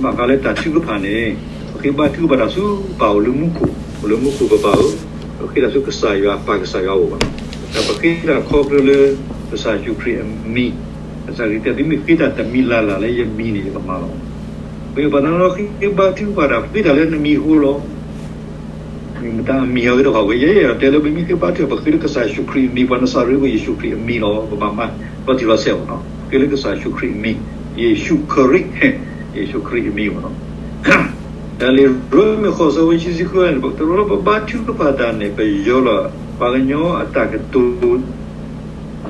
ဘၣ်ဃးလၢတၢ်ထုကဖၣ်န့ၣ် ပဃ့ဘါထုကဖၣ်တၢ်ဆူပၢ်အိၣ်လၢမူခိၣ်, အိၣ်လၢမူခိၣ်ပပၢ်ဧၢ, ပဃ့တၢ်ဆူကစၢ်ယွၤပၢ်ကစၢ်ယွၤအအိၣ်ဘၣ်, ဒီးပဃ့တၢ်ခီဖျိလၢ ကစၢ်ယ့ၣ်ၡူးခရံာ်အမံၤ, ကစၢ်ခရံာ်တဲ သုမ့ၢ်ဃ့တၢ်တမံၤလၢ်လၢ်လၢယမံၤန့ၣ် ယကမၤလီၤ. ပှၤတနီၤဃ့ဘါထုကဖၣ်တၢ် ဃ့တၢ်လၢနမံၤအဃိလီၤ. မ့ၢ်မတၤအမံၤအဂ့ၢ်တဖၣ်ဝဲ ယဲယဲတဲလၢပမ့ၢ်ဃ့ဘါထု ပဃ့လၢကစၢ်ယ့ၣ်ၡူးခရံာ်အမံၤ ပှၤနစၤရ့းဖိယ့ၣ်ၡူးခရံာ်အမံၤလီၤ. ပဘၣ်မၤလီၤတံၢ်လီၤဆဲးအီၤနီၤ ဃ့လၢကစၢ်ယ့ၣ်ၡူးခရံာ်အမံၤ ယ့ၣ်ၡူးခရံာ် ယ့ၣ်ၡူးခရံာ်အမံၤမ့ၢ်နီၤ. တၢ်လၢရိမ့ၤဃိးဆၢဖိခံဆံဃုန့ၣ် ပကတရီပဘါထုကဖၣ်တၢ်န့ၣ် ပယီၤလီၤ ပှၤကညီအတၢ်ကတိၤ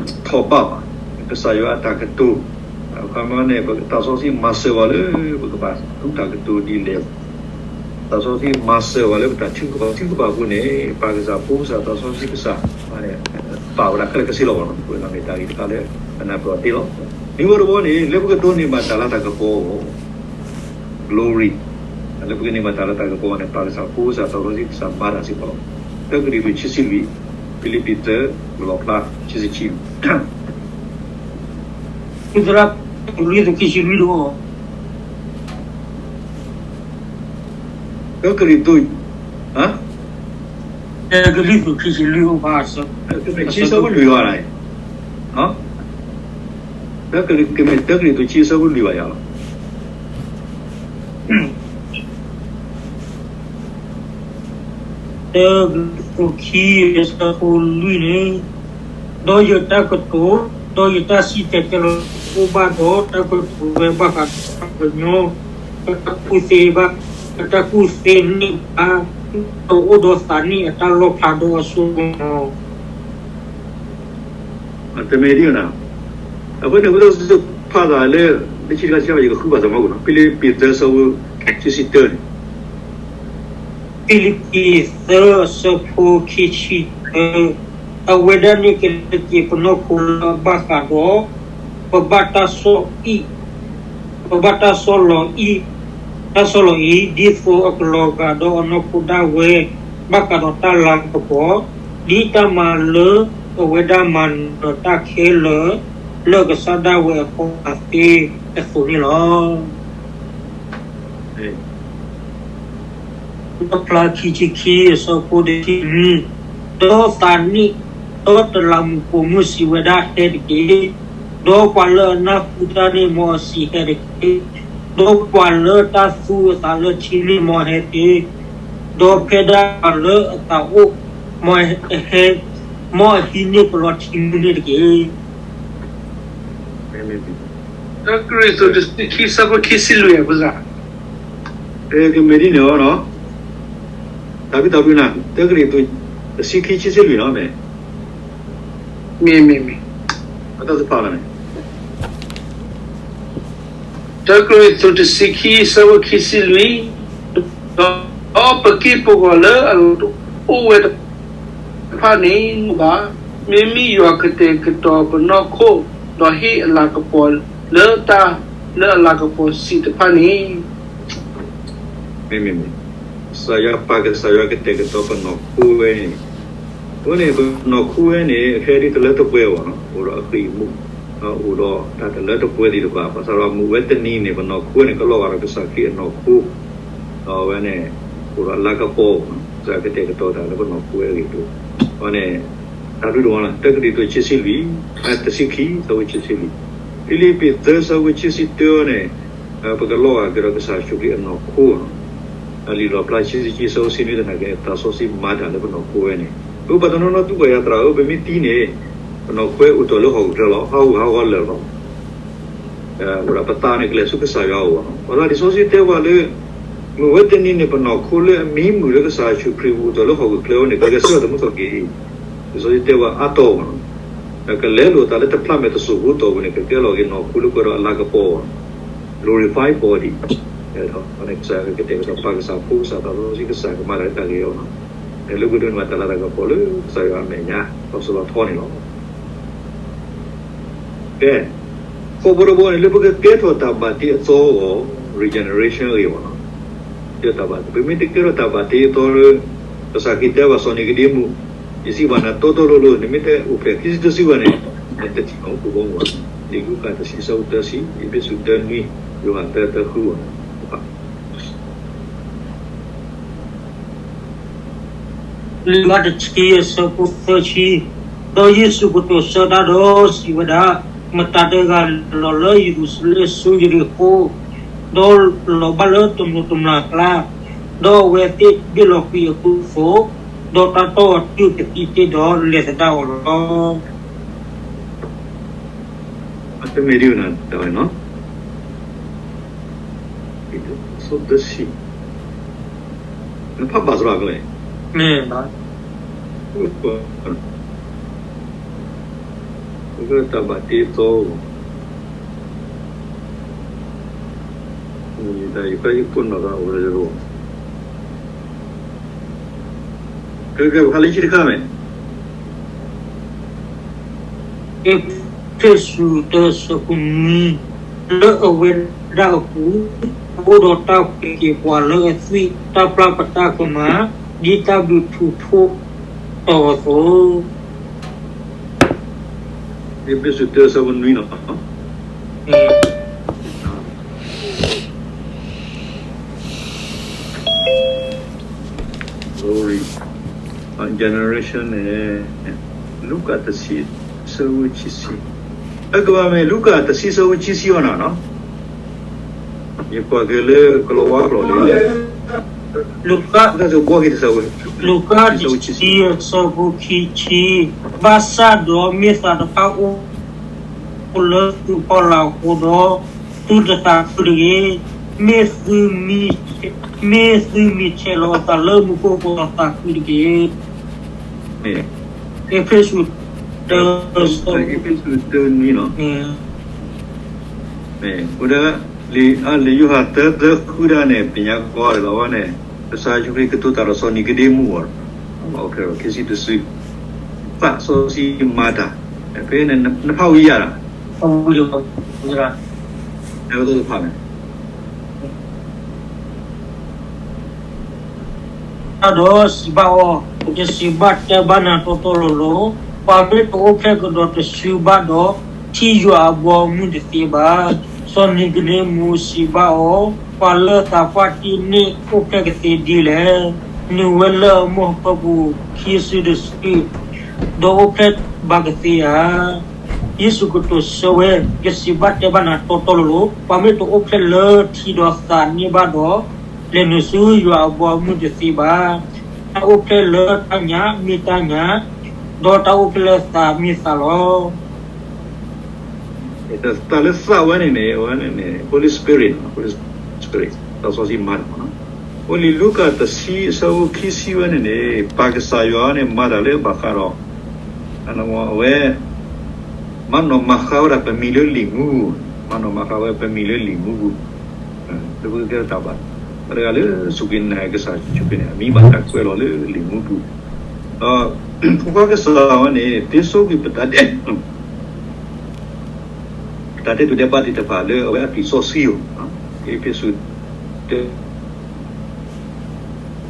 ထီၣ်ဘၣ်ဘၣ် ကစၢ်ယွၤအတၢ်ကတိၤ, အခီပညီန့ၣ် ပသးစီဆှံမၤစၢၤဝဲလၢ ပကဘၣ်သူတၢ်ကတိၤဒ်လဲၣ်, သးစီဆှံမၤစၢၤဝဲလၢပတၢ်ထုကဖၣ် ထုကဖၣ်အဃိန့ၣ် ပၢ်ကစၢ် ဖိကစၢ် သးစီဆှံကစၢ် ပာ်ဝဲဒၣ်ခဲလၢာ်ခဲဆ့လီၤဘၣ်နီၤ. အဃိန့ၣ်မ့ၢ်တၢ်ဂ့ၢ်တခါလၢ ပနၢ်ပၢၢ်အီၤသ့လီၤ. နံၤဝဲတဘီန့ၣ် လၢပကဒိးန့ၢ်ဘၣ်တၢ်လၤတၢ်ကပီၤအဂီၢ် glory, လၢပကန့ၢ်ဘၣ်တၢ်လၤတၢ်ကပီၤန့ၣ် ပၢ်ကစၢ် ဖိကစၢ် သးစီဆှံကစၢ်မၤတၢ်စ့ၢ်ကီးလီၤ. တၢကရံၣ်သူး ခံဆံလွံၢ်, ဖံလံးပံးသၢ, လီၣ်ဖျါ ခံဆံခံ, သရၣ် လွံၢ်သူး ခံဆံလွံၢ်တအိၣ်, တၢကရံၣ်သူး တၢကရံၣ်သူး ခံဆံလွံၢ်အိၣ်ဘၣ်, ခံဆံလွံၢ်ဝဲဒၣ်, တၢကရံၣ်သူး ခံဆံလွံၢ်ဘၣ်ယၤလီၤ. တၢကရံၣ်သူး ခံ အဆၢဖိလွံၢ်န့ၣ်, ဒီးယတၢ်ကတိၤ, ဒီးယတၢ်စံၣ်တဲၤတဲလီၤ အိၣ်ဘၣ်ဒီးတၢ်ကတိၤဝဲဘၣ်ဃးဒီးပှၤကညီ ပတၢ်ကူၣ်သ့ဘၣ်, ပတၢ်ကူၣ်သ့န့ၢ်ဘၣ်, ဒီးအိၣ်ဒီးသးနံၣ်အတၢ်လီၣ်ဖျါဒီးအစိကမီၤ တမ့ၢ်ဒ်န့ၣ်, အဃိန့ၣ် ဝံသးစူၤဖးသးလၢ လၢခံတခါဆံးဘၣ် ယကဃုဘၣ်သးမီၢ်ကနီၤ ဖံလံးပံးသၢ အဆၢဖိ ခံဆံတၢန့ၣ်, ဖံလံးပံးသၢ အဆၢဖိ ခံဆံတၢ, အဝဲဒၣ်န့ၣ်ကလဲၤက့ၤပနီၢ်ခိလၢအဘၣ်ဃးဒီး ပဘၣ်တၢ်ဆီၣ်အံၣ် ပဘၣ်တၢ်ဆီၣ်လီၤအံၣ်, တၢ်ဆီၣ်လီၤအံၤ ဒ်သိးအကလီၤဂာ်ဒီးအနီၢ်ခိဒၣ်ဝဲ ဘၣ်ဃးဒီးတၢ်လၤကပီၤ, ဒ်တၢ်မၤလၢအဝဲဒၣ်မၤနၢၤတၢ်ခဲလၢာ် လၢကစၢ်ဒၣ်ဝဲအဖီလာ်သ့အသိးန့ၣ်လီၤ. လီၣ်ဖျါ ခံဆံခံ အဆၢဖိ တဆံနွံ, ဒီးသးနံၣ်, ဒီးတလးမူးပိာ်မုၣ်စံးဝဲဒၣ် ဟဲတက့ၢ်, ဒီးပှၤလၢအနၢ်ဟူတၢ်န့ၣ် မ်အစံး ဟဲတက့ၢ်, ဒီးပှၤလၢတၢ်သူအသးလၢထံန့ၣ် မ်အဟဲတ့ၢ်, ဒီးဖဲဒၣ်ပှၤလၢအသးအိၣ်, မ်အဟဲ, မ်အဟံးန့ၢ်ပလီၢ်ထံမုၢ်န့ၣ်တက့ၢ်. တၢကရံၣ်သူးတဆံခံ ဆၢဖိခံဆံလွံၢ် အဖိစၢ်, ကမ့ၢ်ဒ်န့ၣ်လီၤ. တၢ်ဘံၣ်တၢ်ဘံၣ်နၤ, တၢကရံၣ်သူးတဆံခံ ခံဆံလွံၢ်လီၤ, မ့ၢ်, မ့ၢ်, မ့ၢ်, အတၢ်တဖၣ်လီၤန့ၣ် တၢကရံၣ်သူးတဆံခံ ဆၢဖိခံဆံလွံၢ်, ဒီးပက့ၢ်ပဂီၤလၢအအိၣ်ဝဲတဖၣ်န့ၣ်ဘၣ်, မ့မ့ၢ်ယွၤကတဲာ်ကတီၤပနီၢ်ခိၣ်, ဒီးဟ့ၣ်အလၤကပီၤလၢတၢ်လၢအလၤကပီၤစံးတဖၣ်န့ၣ် မ့မ့ၢ်, ကစၢ်ယွၤပာ်ကစၢ်ယွၤကတဲာ်ကတီၤပနီၢ်ခိဝဲန့ၣ်, အဃိန့ၣ် ပနီၢ်ခိဝဲန့ၣ် အခဲဒ်တလၢတပှဲၤဘၣ်နီၤ, အိၣ်ဒီးအဃံအမူး, အိၣ်ဒီးတၢ်တလၢတပှဲၤသ့ၣ်တဖၣ်, ဘၣ်ဆၣ်ဒီးမုၢ်ဝဲတနံၤန့ၣ် ပနီၢ်ခိဝဲန့ၣ် ကလီၤဂာ်ဒီးကစၢ်ခရံာ်အနီၢ်ခိ, ဒီးအဝဲန့ၣ် အိၣ်ဒီးအလၤကပီၤ, ကစၢ်ကတဲာ်ကတီၤတၢ်လၢပနီၢ်ခိဝဲအဂ့ၢ်အကျိၤ, အဃိန့ၣ် တၢ်ဘျုးဒိၣ်မးလီၤ, တၢကရံၣ်သူးတဆံခံ, တဆံခံ ဆၢဖိခံဆံလွံၢ်, ဖံလံးပံးသၢ ဆၢဖိခံဆံတၢန့ၣ်, ပကလီၤဂာ်က့ၤဒီးကစၢ်ယ့ၣ်ၡူးခရံာ်အနီၢ်ခိ, လံာ်လီၣ်ဖျါ ခံဆံခံ ဆၢဖိတဆံနွံ သနာ်က့ သးစီဆှံမၤတၢ်လၢပနီၢ်ခိဝဲန့ၣ်, ပပှၤတနီၤနီၤသံကွၢ်ယၤ သရၣ်ဧၢ, ပမ့ၢ်သံန့ၣ် ပနီၢ်ခိဝဲအိၣ်တ့ၢ်လၢဟီၣ်ခိၣ်ချၢလီၤ, ဟးဂူာ်ဟးဂီၤလၢာ်လီၤ. ဝဲဒၣ်ပသးန့ၣ် ကလဲၤဆူကစၢ်ယွၤအအိၣ်လီၤ. ပှၤလၢလံာ်စီဆှံတဲဝဲလၢ မုၢ်ဝဲတနံၤန့ၣ် ပနီၢ်ခိလၢအမံၤမုာ်လၢကစၢ်ယ့ၣ်ၡူးခရံာ်အိၣ်တ့ၢ်လၢဟီၣ်ခိၣ်ချၢဝဲန့ၣ် ကဂဲၤဆၢထၢၣ်သမူထီၣ်က့ၤ, လံာ်စီဆှံတဲဝဲအါတီၢ်လီၤ. ကလဲၤလိာ်သးလၢတဖျးမဲာ်တစိၢ်ဖိတီၢ်ပူၤန့ၣ် ကကဲလီၤက့ၤနီၢ်ခိလၢပှဲၤဒီးအလၤကပီၤ, glorified body, ကစၢ်ကတဲာ်ကတီၤပာ်ကစၢ်ဖိ ကစၢ်သးစီဆှံ ကစၢ်ကမၤတၢ်လၢတၢ်ဂ့ၤအီၤလီၤ. လၢပဒိးန့ၢ်ဘၣ်တၢ်လၤတၢ်ကပီၤလၢကစၢ်ယွၤအမဲာ်ညါ လီၤစိၤလီၤထီန့ၣ်လီၤ. ကဲ, ဃိးဘီတဘီန့ၣ် လၢပကကဲထီၣ်တၢ်ဘၣ်တ့အသီအဂီၢ်, regeneration အဂ့ၢ်အဂီၢ်, ပမ့ၢ်တကဲထီၣ်တၢ်ဘၣ်တ့အသီလၢ ကစၢ်ခရံာ်တဲဘၣ်စီၤနံၤကဒ့မူး, ယစံးဘၣ်နၤတီတီလိၤလိၤ နမ့ၢ်တအိၣ်ဖျဲၣ်ခံစုတစုဘၣ်န့ၣ် နတထံၣ်နီၣ်အိၣ်ဘီမုၢ်ဘၣ်. လံာ်လူၤကၣ်တဆံ ဆၢဖိသၢဆံ, အ့းဖ့းစူး တၢနွံ, ယိၤဟၣ် သၢ သၢဃုအဂီၢ်န့ၣ် လံာ်လူၤကၣ်တဆံ အဆၢဖိသၢဆံ, ဒီးယ့ၣ်ၡူးကတိၤဆၢတၢ်ဒီးစံးဝဲဒၣ်, မတၤတဂၤလဲၤလီၤလၢယရူၤၡလ့ၣ်ဆူယရံၤဃိၣ်, ဒီးလီၤဘၣ်လၢတမျိးတမျာ်အကျါ, ဒီးအဝဲသ့ၣ်ဘ့ၣ်လီၤကွံာ်အကူအသိး, ဒီးတၢ်တီၢ်အီၤတုၤကသံတ့ၢ်ဒီးလဲၤသဒၣ်အီၤလီၤ. အတမ့ၢ်ဒ်ဝဲန့ၣ် တၢ်ဝဲနီၤ အဆၢဖိသၢဆံ, နဖးဘၣ်စရီ မ့ၢ်ဘၣ်, တၢ်ဘၣ်တ့အသီ, တၢ်ယဖးယခိၣ်နီၢ်သးအိၣ်လၢယဂီၢ်, ကဲ ကဲ ဖးလံာ်ဆံတခါမ့ၢ် အ့းဖ့းစူး တၢ ဆၢဖိနွံ, လၢအဝဲဒၣ်အပူၤ အိၣ်ဒီးတၢ်ပှ့ၤက့ၤပှၤလၢအသွံၣ်တၢ်ပျၢ်ပတၢ်ကမၣ် ဒ်တၢ်ဘျုးထူးဖှိၣ်တီၤအသိး. အ့းဖ့းစူး တၢ ဆၢဖိနွံနီၤ. Glory, generation န့ၣ် လူၤကၣ်တဆံ ဆၢဖိခံဆံ, အကဘၣ်မ့ၢ် လူၤကၣ်တဆံ ဆၢဖိခံဆံအီၤနီၤနီၤ, ယကွၢ်က့ၤလၢကလီၤဝါကျိာ်လံ, လူၤကၣ်, လူၤကၣ်တဆံ ဆၢဖိခံဆံ, ဘၣ်ဆၣ်ဒီးမ့ၢ်သးတဖၣ်အိၣ် အိၣ်လၢသုဖီလာ်အဃိဒီး သုတသးခုတဂ့ၤ. မ့ၢ်သုမ့ၢ်, မ့ၢ်သုမ့ၢ်ဆဲးလီၤအသးလၢမူခိၣ်အဃိဒီးသးခုတက့ၢ်. အ့းဖ့းစူး တၢ အ့းဖ့းစူး တၢ နွံနီၤ. အဃိဒီး လံာ်ယိၤဟၣ် သၢ သၢ ဃုဒၣ်န့ၣ် ပညါကီဒၣ်လီၤဝဲန့ၣ် ကစၢ်ယ့ၣ်ၡူးခရံာ်ကတိၤတၢ်ဒီးစီၤနံၤကဒ့မူးအီၤ, အခဲအံၤ ခံဆံတစု, သးစီဆှံမၤတၢ်, ဖဲန့ၣ် နဖးဝံၤယၤလီၤ, ဖးဝံၤလီၤ, ဖးဝံၤလီၤ, တၢ်ဒီးစံးဘၣ်အီၤ, ယစံးဘၣ်တဲဘၣ်နၤတီတီလိၤလိၤ, ပှၤမ့ၢ်တအိၣ်ဖျဲၣ်ကဒီးတစုဘၣ်ဒီး ထံၣ်ယွၤအဘီအမုၢ်တသ့ဘၣ်. စီၤနံၤကဒ့မူးစံးဘၣ်အီၤ, ပှၤလၢသးပှၢ်တ့ၢ်န့ၣ်အိၣ်ဖျဲၣ်ကသ့ဒ်လဲၣ်. နုာ်ဝဲလၢအမိၢ်အပၢ်ပူၤခံစုတစု, ဒီးအိၣ်ဖျဲၣ်ဘၣ်ကသ့ဧါ. ယ့ၣ်ၡူးကတိၤဆၢဝဲ, ယစံးဘၣ်တဲဘၣ်နၤတီတီလိၤလိၤ, ပှၤမ့ၢ်တအိၣ်ဖျဲၣ်လၢထံဒီးသးန့ၣ်ဘၣ်ဒီး, လဲၤနုာ်ဆူယွၤအဘီအမုၢ်တသ့ဘၣ်. တၢ်အိၣ်ဖျဲၣ်လၢတၢ်ညၣ်မ့ၢ်တၢ်ညၣ်, ဒီးတၢ်အိၣ်ဖျဲၣ်လၢသးမ့ၢ်သးလီၤ. တၢ်လၢသးဝဲန့ၣ်န့ၣ် အဝဲန့ၣ်န့ၣ် Holy Spirit, Holy Spirit သးစီဆှံမၤတၢ်မးနီၤ. အိၣ်လံာ်လူၤကၣ်တဆံအဆၢဖိခံဆံဝဲန့ၣ်န့ၣ် ပၢ်ကစၢ်ယွၤန့ၣ် မၤတၢ်လၢဘၣ်ဃးဒီး အဝဲ မၤနီၣ်မၤဃါဝဲဒၣ်ပမံၤလၢလံာ်မူပူၤ, မၤနီၣ်မၤဃါဝဲပမံၤလၢလံာ်မူပူၤ, လၢပကကဲထီၣ်တၢ်ဘၣ်, ပှၤတဂၤလၢစူၢ်က့ၤနာ်က့ၤကစၢ်ယ့ၣ်ၡူးခရံာ်န့ၣ် အမံၤဘၣ်တၢ်ကွဲးလီၤလၢလံာ်မူပူၤ, ဒီး ဖိခွါကစၢ်ဝဲန့ၣ် သ့ဆိကွံာ်ပတၢ်ဒဲး ပတၢ်ဒဲးတူၢ်ဒဲးဘးသ့ၣ်တဖၣ်လၢအဝဲအသွံၣ်စီဆှံဧိၤ, အ့းဖ့းစူး တၢ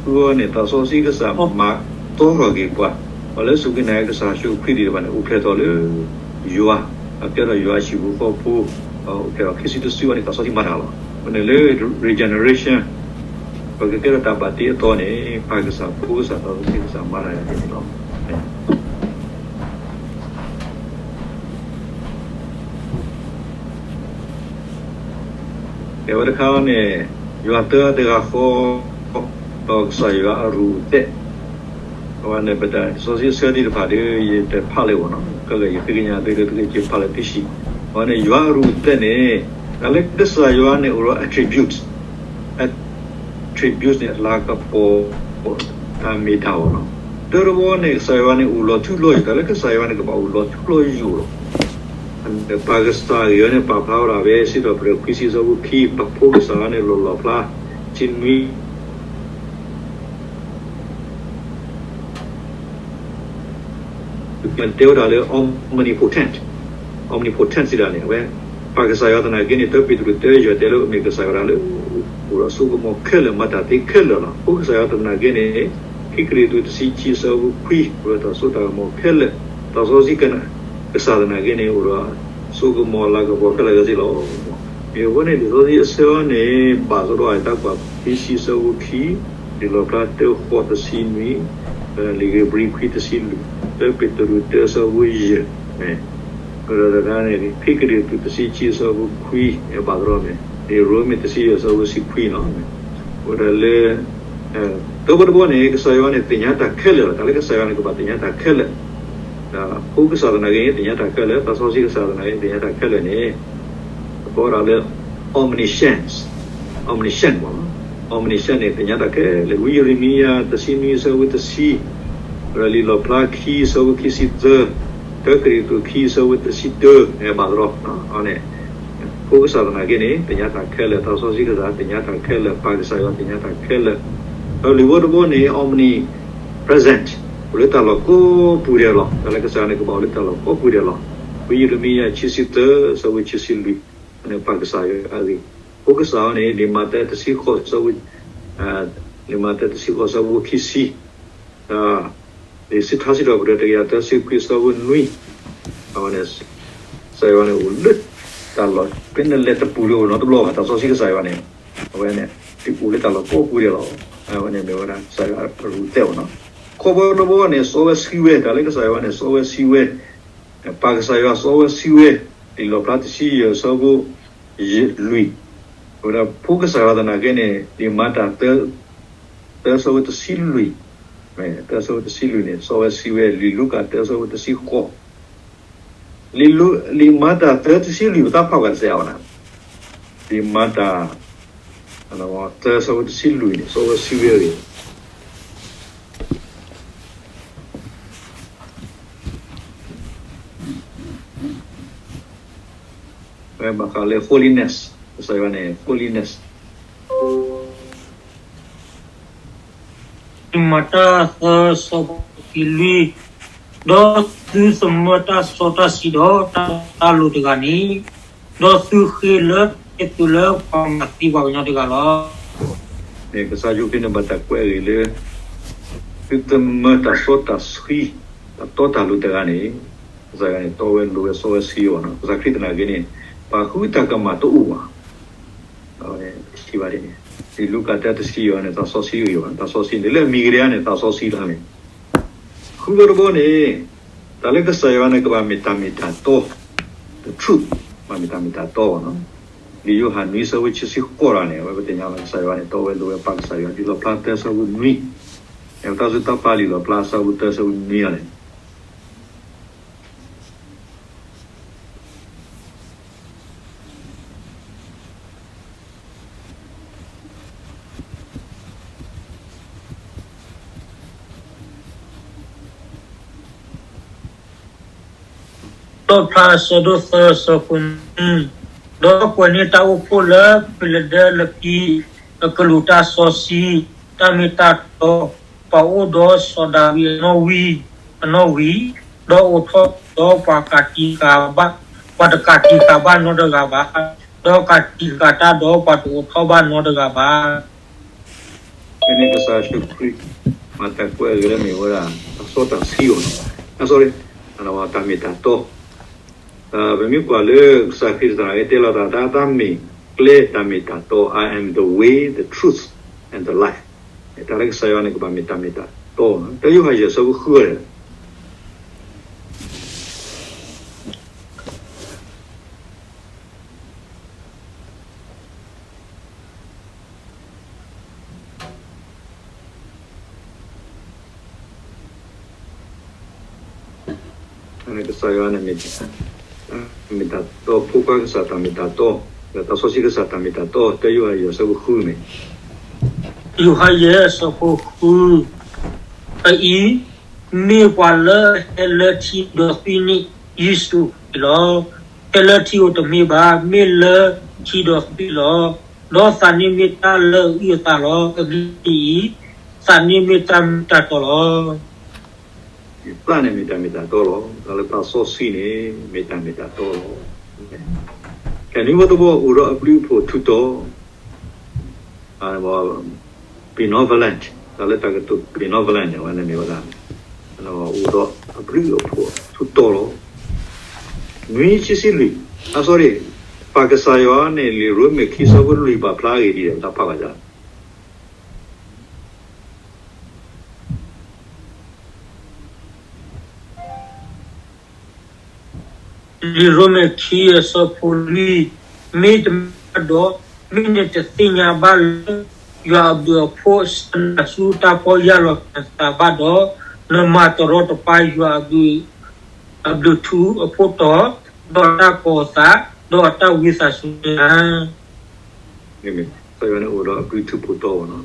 ဃုဝဲန့ၣ် သးစီဆှံကစၢ်မၤတီထီၣ်က့ၤပှၤ, ပှၤလၢစူၢ်က့ၤနာ်က့ၤကစၢ်ယ့ၣ်ၡူးခရံာ်သ့ၣ်တဖၣ်န့ၣ် အိၣ်ဖျဲၣ်ထီၣ်လၢယွၤ, အကဲထီၣ်ယွၤဟံၣ်ဖိဃီဖိ, အိၣ်ဖျဲၣ်ထီၣ်ခံဆံတစုဝဲန့ၣ် သးစီဆှံမၤတၢ်လီၤ. အဃိန့ၣ်လၢ regeneration ပကကဲထီၣ်တၢ်ဘၣ်တ့အသီန့ၣ် ပၢ်ကစၢ်ဖိကစၢ် သးစီဆှံကစၢ်မၤတၢ်ယၤန့ၣ်လီၤ. ကဲဝဲတခါန့ၣ် ယွၤတၢတဂၤဃီ ဒီးကစၢ်ယွၤအရူၢ်အသဲး, အဝဲန့ၣ်ပတၢ်စီဆှံအဆၢသ့ၣ်တဖၣ်ဒီး ယတဖးလၢၤဘၣ်နီၤ, ခဲကယဃ့ကညးသုဒီးသုကက့ၤဖးလၢသုဟံၣ်, အဝဲန့ၣ်ယွၤအရူၢ်အသဲးန့ၣ် တၢ်လၢကစၢ်ယွၤန့ၣ်အိၣ်ဒီး attributes, attributes န့ၣ် အလၤကပီၤ တၢ်မ့ၢ်တၢ်အီၤနီၤ, တၢတဘီန့ၣ် ကစၢ်ယွၤန့ၣ်အိၣ်လီၤထူလီၤယိာ်, တၢ်လၢကစၢ်ယွၤန့ၣ်ကဘၣ်အိၣ်လီၤထူလီၤယိာ်လီၤ. ပၢ်ကစၢ်ဂ့ၤဝဲန့ၣ် ပာ်ဖျါဝဲဒၣ်ဖဲ စံးထီၣ်ပတြၢၤခွံဆံအဆၢဖိခံ, ပဖိကစၢ်န့ၣ်လီၢ်လီၢ်ဖျါ, ဆံနွံ တဲဝဲဒၣ်လၢ omnipotent, omnipotent စံးဒၣ်န့ၣ် အဝဲ ပၢ်ကစၢ်ယွၤသနာ်က့န့ၣ် တၢပ့းတရူးတၢယဲၢ်တဲလၢအမ့ၢ်ကစၢ်ယွၤဒၣ်လၢ အိၣ်ဒီးစိကမီၤခဲလၢာ် မၤတၢ်သ့ခဲလၢာ်လီၤ. ဖိကစၢ်ယွၤသနာ်က့န့ၣ် ခံကရံၣ်သူးတဆံခံအဆၢဖိခွံ အိၣ်ဒီးတၢ်စိတၢ်ကမီၤခဲလၢာ်, သးစီဆှံကစၢ်သနာ်က့န့ၣ် အိၣ်ဒီးစိကမီၤလၤကပီၤခဲလၢာ်ခဲဆ့လီၤ. မ့ၢ်အဃိန့ၣ် လံာ်စီဆှံအဆၢအီၤန့ၣ် ဘၣ်သရီၣ်အတၢ်ကွၢ် ခံဆံအဆၢဖိခံ, လံာ်လီၣ်ဖျါတၢဃိးတဆံနွံ, လံာ်ဧ့ၤဘြံၤခွံတဆံလွံၢ်, တၢပ့းတရူးတၢအဆၢဖိယဲၢ်, အဃိဒီးတခါန့ၣ် ခံကရံၣ်သူးတဆံခံအဆၢဖိခွံ ဘၣ်သရီၣ်မ့ၢ် လံာ်ရိမ့ၤတဆံယဲၢ်အဆၢဖိတဆံခွံလီၤ. အဃိဒီးလၢ တၢဘီတဘီန့ၣ် ကစၢ်ယွၤန့ၣ် သ့ၣ်ညါတၢ်ခဲလၢာ်လီၤ. တၢ်လၢကစၢ်ယွၤန့ၣ် ကဘၣ်သ့ၣ်ညါတၢ်ခဲလၢာ်, ဒီးဖိကစၢ်သနာ်က့ သ့ၣ်ညါတၢ်ခဲလၢာ်, သးစီဆှံကစၢ်သနာ်က့ သ့ၣ်ညါတၢ်ခဲလၢာ်န့ၣ် အကိးဒၣ်လၢ omniscience, omniscient မ့ၢ် omniscient န့ၣ် သ့ၣ်ညါတၢ်ခဲလၢာ်, ဝံယံးရမံယၤ တဆံနွံ အဆၢဖိတဆံ, ဒီးလံာ်လီၣ်ဖျါခံ အဆၢဖိခံဆံသၢ, တၢကရံၣ်သူးခံ အဆၢဖိတဆံတၢ ဘၣ်သရီၣ်န့ၣ် ဖိကစၢ်သနာ်က့န့ၣ် သ့ၣ်ညါတၢ်ခဲလၢာ်, သးစီဆှံကစၢ်သ့ၣ်ညါတၢ်ခဲလၢာ်, ပၢ်ကစၢ်ယွၤသ့ၣ်ညါတၢ်ခဲလၢာ်, ဒီးလံာ်ဖိတဘီန့ၣ် omnipresent, အိၣ်လၢတၢ်လီၢ်ကိးပူၤဒဲးလီၤ. တၢ်လၢကစၢ်ယွၤန့ၣ် ကဘၣ်အိၣ်လၢတၢ်လီၢ်ကိးပူၤဒဲးလီၤ. ဝံယံးရမံယၤ ခံဆံသၢ အဆၢဖိခံဆံလွံၢ်, န့ၣ်ပၢ်ကစၢ်ယွၤအဂ့ၢ်, ဖိကစၢ်အံၤန့ၣ် လံာ်မးသဲတဆံဃိး အဆၢဖိ လံာ်မးသဲတဆံဃိး အဆၢဖိခံဆံ, ဒီး လံာ်စံးထါစံးထီၣ်ပတြၢၤ တကယၤသၢဆံခွံ အဆၢဖိနွံ, အဝဲန့ၣ် ကစၢ်ယွၤန့ၣ် အိၣ်လၢတၢ်လီၢ် ဖဲနလဲၤတပူၤလၢၤနီတဘျီဘၣ်, သးစီဆှံကစၢ်ယွၤန့ၣ် အဝဲန့ၣ် အိၣ်လၢတၢ်လီၢ်ကိးပူၤဒဲးလီၤ. အဝဲန့ၣ်မ့ၢ်ဝဲဒၣ် ကစၢ်ယွၤအရူၢ်သဲးနီၤ. ခီဘီတဘီန့ၣ် စီဝဲဆှံဝဲ, တၢ်လၢကစၢ်ယွၤန့ၣ် စီဝဲဆှံဝဲ, ပၢ်ကစၢ်ယွၤစီဝဲဆှံဝဲ, လံာ်လီၣ်ဖျါတဆံယဲၢ် အဆၢဖိ လွံၢ်, အဝဲဒၣ်ဖိကစၢ်ယွၤသနာ်က့န့ၣ် လံာ်မၤတၢ် သၢ အဆၢဖိတဆံလွံၢ်, သၢ အဆၢဖိတဆံလွံၢ်န့ၣ် စီဝဲဆှံဝဲ, လံာ်လူၤကၣ် သၢ အဆၢဖိတဆံဃိး, လံာ်လူၤ လံာ်မၤတၢ် သၢ တဆံလွံၢ် ပတၢ်ဖးဝဲတစဲးအီၤနၤ, လံာ်မၤတၢ် သၢ အဆၢဖိတဆံလွံၢ်န့ၣ် စီဝဲဆှံဝဲအဂ့ၢ် ဝဲဘၣ်ဃးလၢ holiness, ကစၢ်ယွၤန့ၣ် holiness. လံာ်မၤတၢ် သၢ အဆၢဖိတဆံလွံၢ်, ဒီးသုသမၢတၢ်စီတၢ်ဆှံဒီးတၢ်တီတၢ်လိၤတဂၤန့ၣ်, ဒီးသုဃ့လၢတၢ်ကဲသုးလၢပှၤမၤသံပှၤကညီတဂၤလီၤ. န့ၣ်ကစၢ်ယ့ၣ်ၡူးခရံာ်န့ၣ် ဘၣ်တၢ်ကွဲးအဂ့ၢ်လၢ သုသမၢတၢ်စီတၢ်ဆှံ တၢ်တီတၢ်လိၤတဂၤန့ၣ်, ကစၢ်ယွၤန့ၣ် တီဝဲလိၤဝဲစီဝဲဆှံအီၤနီၤ. ကစၢ်ခရံာ်သနာ်က့န့ၣ် ပှၤဃုတၢ်ကမၣ်တအိၣ်ဘၣ်. အဝဲန့ၣ်ထံၣ်ဘၣ်ဒ်န့ၣ်, လံာ်လူၤကၣ် တၢ တဆံယဲၢ်န့ၣ် သးစီဆှံအဂ့ၢ်ဘၣ်, သးစီဆှံန့ၣ် လၢအမံၤကဒဲဧါန့ၣ် သးစီဆှံလီၤန့ၣ်. ဃုဘီတဘီန့ၣ် တၢ်လၢကစၢ်ယွၤန့ၣ် ကဘၣ်မ့ၢ်တၢ်မ့ၢ်တၢ်တီ the truth, ဘၣ်မ့ၢ်တၢ်မ့ၢ်တၢ်တီအီၤနီၤ. လံာ်ယိၤဟၣ်နွံဆၢဖိခံဆံဃိးတဂၤန့ၣ် အဝဲပသ့ၣ်ညါလီၤ ကစၢ်ယွၤန့ၣ် တီဝဲလိၤဝဲ ပာ်ကစၢ်ယွၤ လံာ်လီၣ်ဖျါသၢဆၢဖိနွံ, အဝဲတၢ်စံးတၢ်ပာ်လံာ်လီၣ်ဖျါအဆၢဖိသၢဆၢဖိနွံအီၤန့ၣ် လီၣ်ဖျါအဆၢဒိၣ်သၢဆၢဖိနွံ, ဒီးကွဲးန့ၢ်တၢ်အိၣ်ဖှိၣ်လၢဖံလဒဲလဖံ အကလုၢ်တၢ်စီဆှံ, တၢ်မ့ၢ်တၢ်တီ, ပှၤအိၣ်ဒီးစီၤဒၤဝံးအနီၣ်ဝံ, အနီၣ်ဝံၤ, ဒီးအိးထီၣ်ဒီးပှၤကးတံာ်ဃာ်ဘၣ်, ပှၤတကးတံာ်ဃာ်ဘၣ်နီတဂၤဘၣ်, ဒီးကးတံာ်ဃာ်တၢ်ဒီးပှၤတအိးထီၣ်ဘၣ်နီတဂၤဘၣ်. ဖဲန့ၣ်ကစၢ်ယ့ၣ်ၡူးခရံာ် မၤတၢ်ကွဲးအဂ့ၢ်လၢမ့ၢ်ဝဲဒၣ် တၢ်စီတၢ်ဆှံအီၤနီၤ, အ sorry, တၢ်မ့ၢ်တၢ်တီ, ပမ့ၢ်ကွၢ်လၢကစၢ်ခရံာ်တၢ်နာ်က့တဲလီၤတၢ် တၢ်မ့ၢ်ကျဲတၢ်မ့ၢ်တၢ်တီ, I am the way, the truth, and the life. တၢ်လၢကစၢ်ယွၤန့ၣ် ကဘၣ်မ့ၢ်တၢ်မ့ၢ်တၢ်တီနီၤ, တၢယိၤဟၣ်ယဲၢ်ဆၢဖိဃုန့ၣ် ကစၢ်ယွၤန့ၣ်မ့ၢ် မ့ၢ်တၢ်တီ, ဖိခွါကစၢ်တၢ်မ့ၢ်တၢ်တီ, ဒီးသးစီဆှံကစၢ်တၢ်မ့ၢ်တၢ်တီ, တၢယိၤဟၣ်ယဲၢ်ဆၢဖိဃုန့ၣ်, ယိၤဟၣ်ယဲၢ်ဆၢဖိဃု, အအံၤ, မ့ၢ်ပှၤလၢအဟဲလၢထံဒီးသွံၣ်န့ၣ် ယ့ၣ်ၡူးခရံာ်လီၤ. ဟဲလၢထံဧိၤတမ့ၢ်ဘၣ်, မ့ၢ်လၢထံဒီးသွံၣ်လီၤ. ဒီးသးန့ၣ်မ့ၢ်တၢ်လၢအအုၣ်အသးလီၤ. အဂ့ၢ်ဒ်အံၤ, သးန့ၣ်မ့ၢ်တၢ်မ့ၢ်တၢ်တီလီၤ. သးန့ၣ်မ့ၢ်တၢ်မ့ၢ်တၢ်တီလီၤ. တၢ်လၢသးစီဆှံန့ၣ် မ့ၢ်တၢ်မ့ၢ်တၢ်တီလီၤ. ကဲ နွံဘီသဘီအိၣ်ဒီးအဘျုးအဖှိၣ်ထူးတီၤ benevolent, တၢ်လၢတၢ်ကတိၤ benevolent န့ၣ် အဝဲန့ၣ်မ့ၢ်ဝဲဒၣ် အိၣ်ဒီးအဘျုးအဖှိၣ်ထူးတီၤလီၤ. နွံဆံဆံလွံၢ်, အ sorry, ပၢ်ကစၢ်ယွၤန့ၣ် လံာ်ရိမ့ၤခံဆၢဖိလွံၢ်ဘၣ်ဖျါဂ့ၤဒ်လဲၣ် တၢ်ဖးဘၣ်ယၤ လံာ်ရိမ့ၤခံအဆၢဖိလွံၢ်, မ့တမ့ၢ်ဘၣ်ဒီး, မ့ၢ်နတသ့ၣ်ညါဘၣ်လၢ ယွၤအဘျုးအဖှိၣ်အဆၢနၤဆူတၢ်ပီၢ်ယၢ်လီၤနသးဘၣ်ဒီး, နမၤတရီတပါယွၤအဘျုး, အဘျုးထူးအဖှိၣ်တီၤ, ဒီးအတၢ်ကီၤအသး, ဒီးအတၢ်ဝံသးစူၤန့ၣ်လီၤ. ကစၢ်ယွၤန့ၣ်အိၣ်ဒီးအဘျုးထူးဖှိၣ်တီၤဘၣ်နီၤ,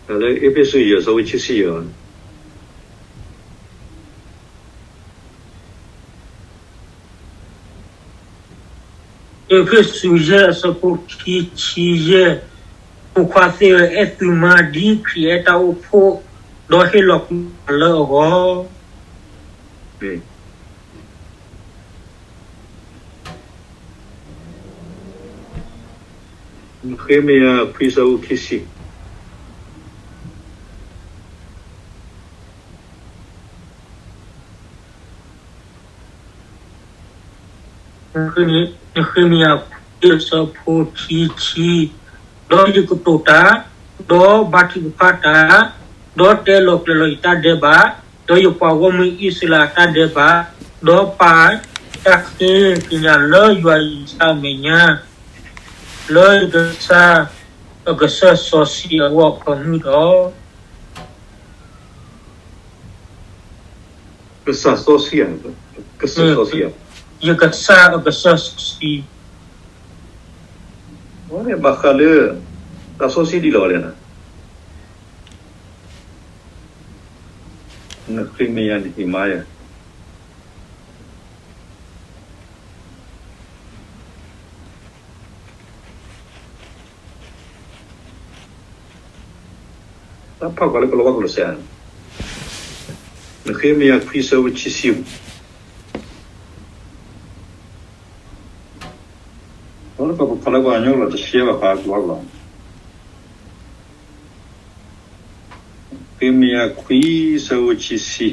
တၢ်လၢအ့းဖ့းစူးယဲၢ်ဆၢဖိခံဆံယဲၢ် အ့းဖ့းစူးယဲၢ်အဆၢဖိခံဆံယဲၢ်, ဖိခွါသ့ၣ်ဧၢ, အဲၣ်သုမါဒ်ခရံာ်အဲၣ်တၢ်အိၣ်ဖှိၣ်, ဒီးဟ့ၣ်လီၤကွံာ်အသးလၢအဂီၢ်. နဃ့မယၤခွံဆၢဖိခံဆံ နဃ့မယၤခွံအဆၢဖိခံဆံ, ဒီးယကတိၤတၢ်, ဒီးဘါထုကဖၣ်တၢ်, ဒီးတဲလီၤကျဲၤလီၤယတၢ်ဒဲးဘး, ဒီးယပှၤဂီၢ်မုၢ်အံၣ်စရ့လးအတၢ်ဒဲးဘး, ဒီးပာ်တၢ်ဃ့ကညးလၢယွၤအံၣ်စရ့လးအမဲာ်ညါ, လၢယကစၢ်အကစၢၢ်စီဆှံအဂီၢ်အဖၢမုၢ်ဒီး ကစၢ်စီဆှံဧါ, ကစၢ်စီဆှံဧါ, ယကစၢ်အကစၢၢ်စီဆှံ, အဝဲန့ၣ်ဘၣ်ဃးလၢ တၢ်စီဆှံဒ်လဲၣ်လဲၣ်န့ၣ်, နဃ့မယၤ နဟ့ၣ်မါယၤ တၢ်ဖးကွၢ်လၢကလီၤဝါကျိာ်စဲး, နဃ့မယၤခွံဆၢဖိခံဆံ, ပဖးလၢပှၤကညီကျိာ်တဆှဲဘၣ် ဖးကလီၤဝါကျိာ်, ဃ့မယၤခွံဆၢဖိခံဆံ,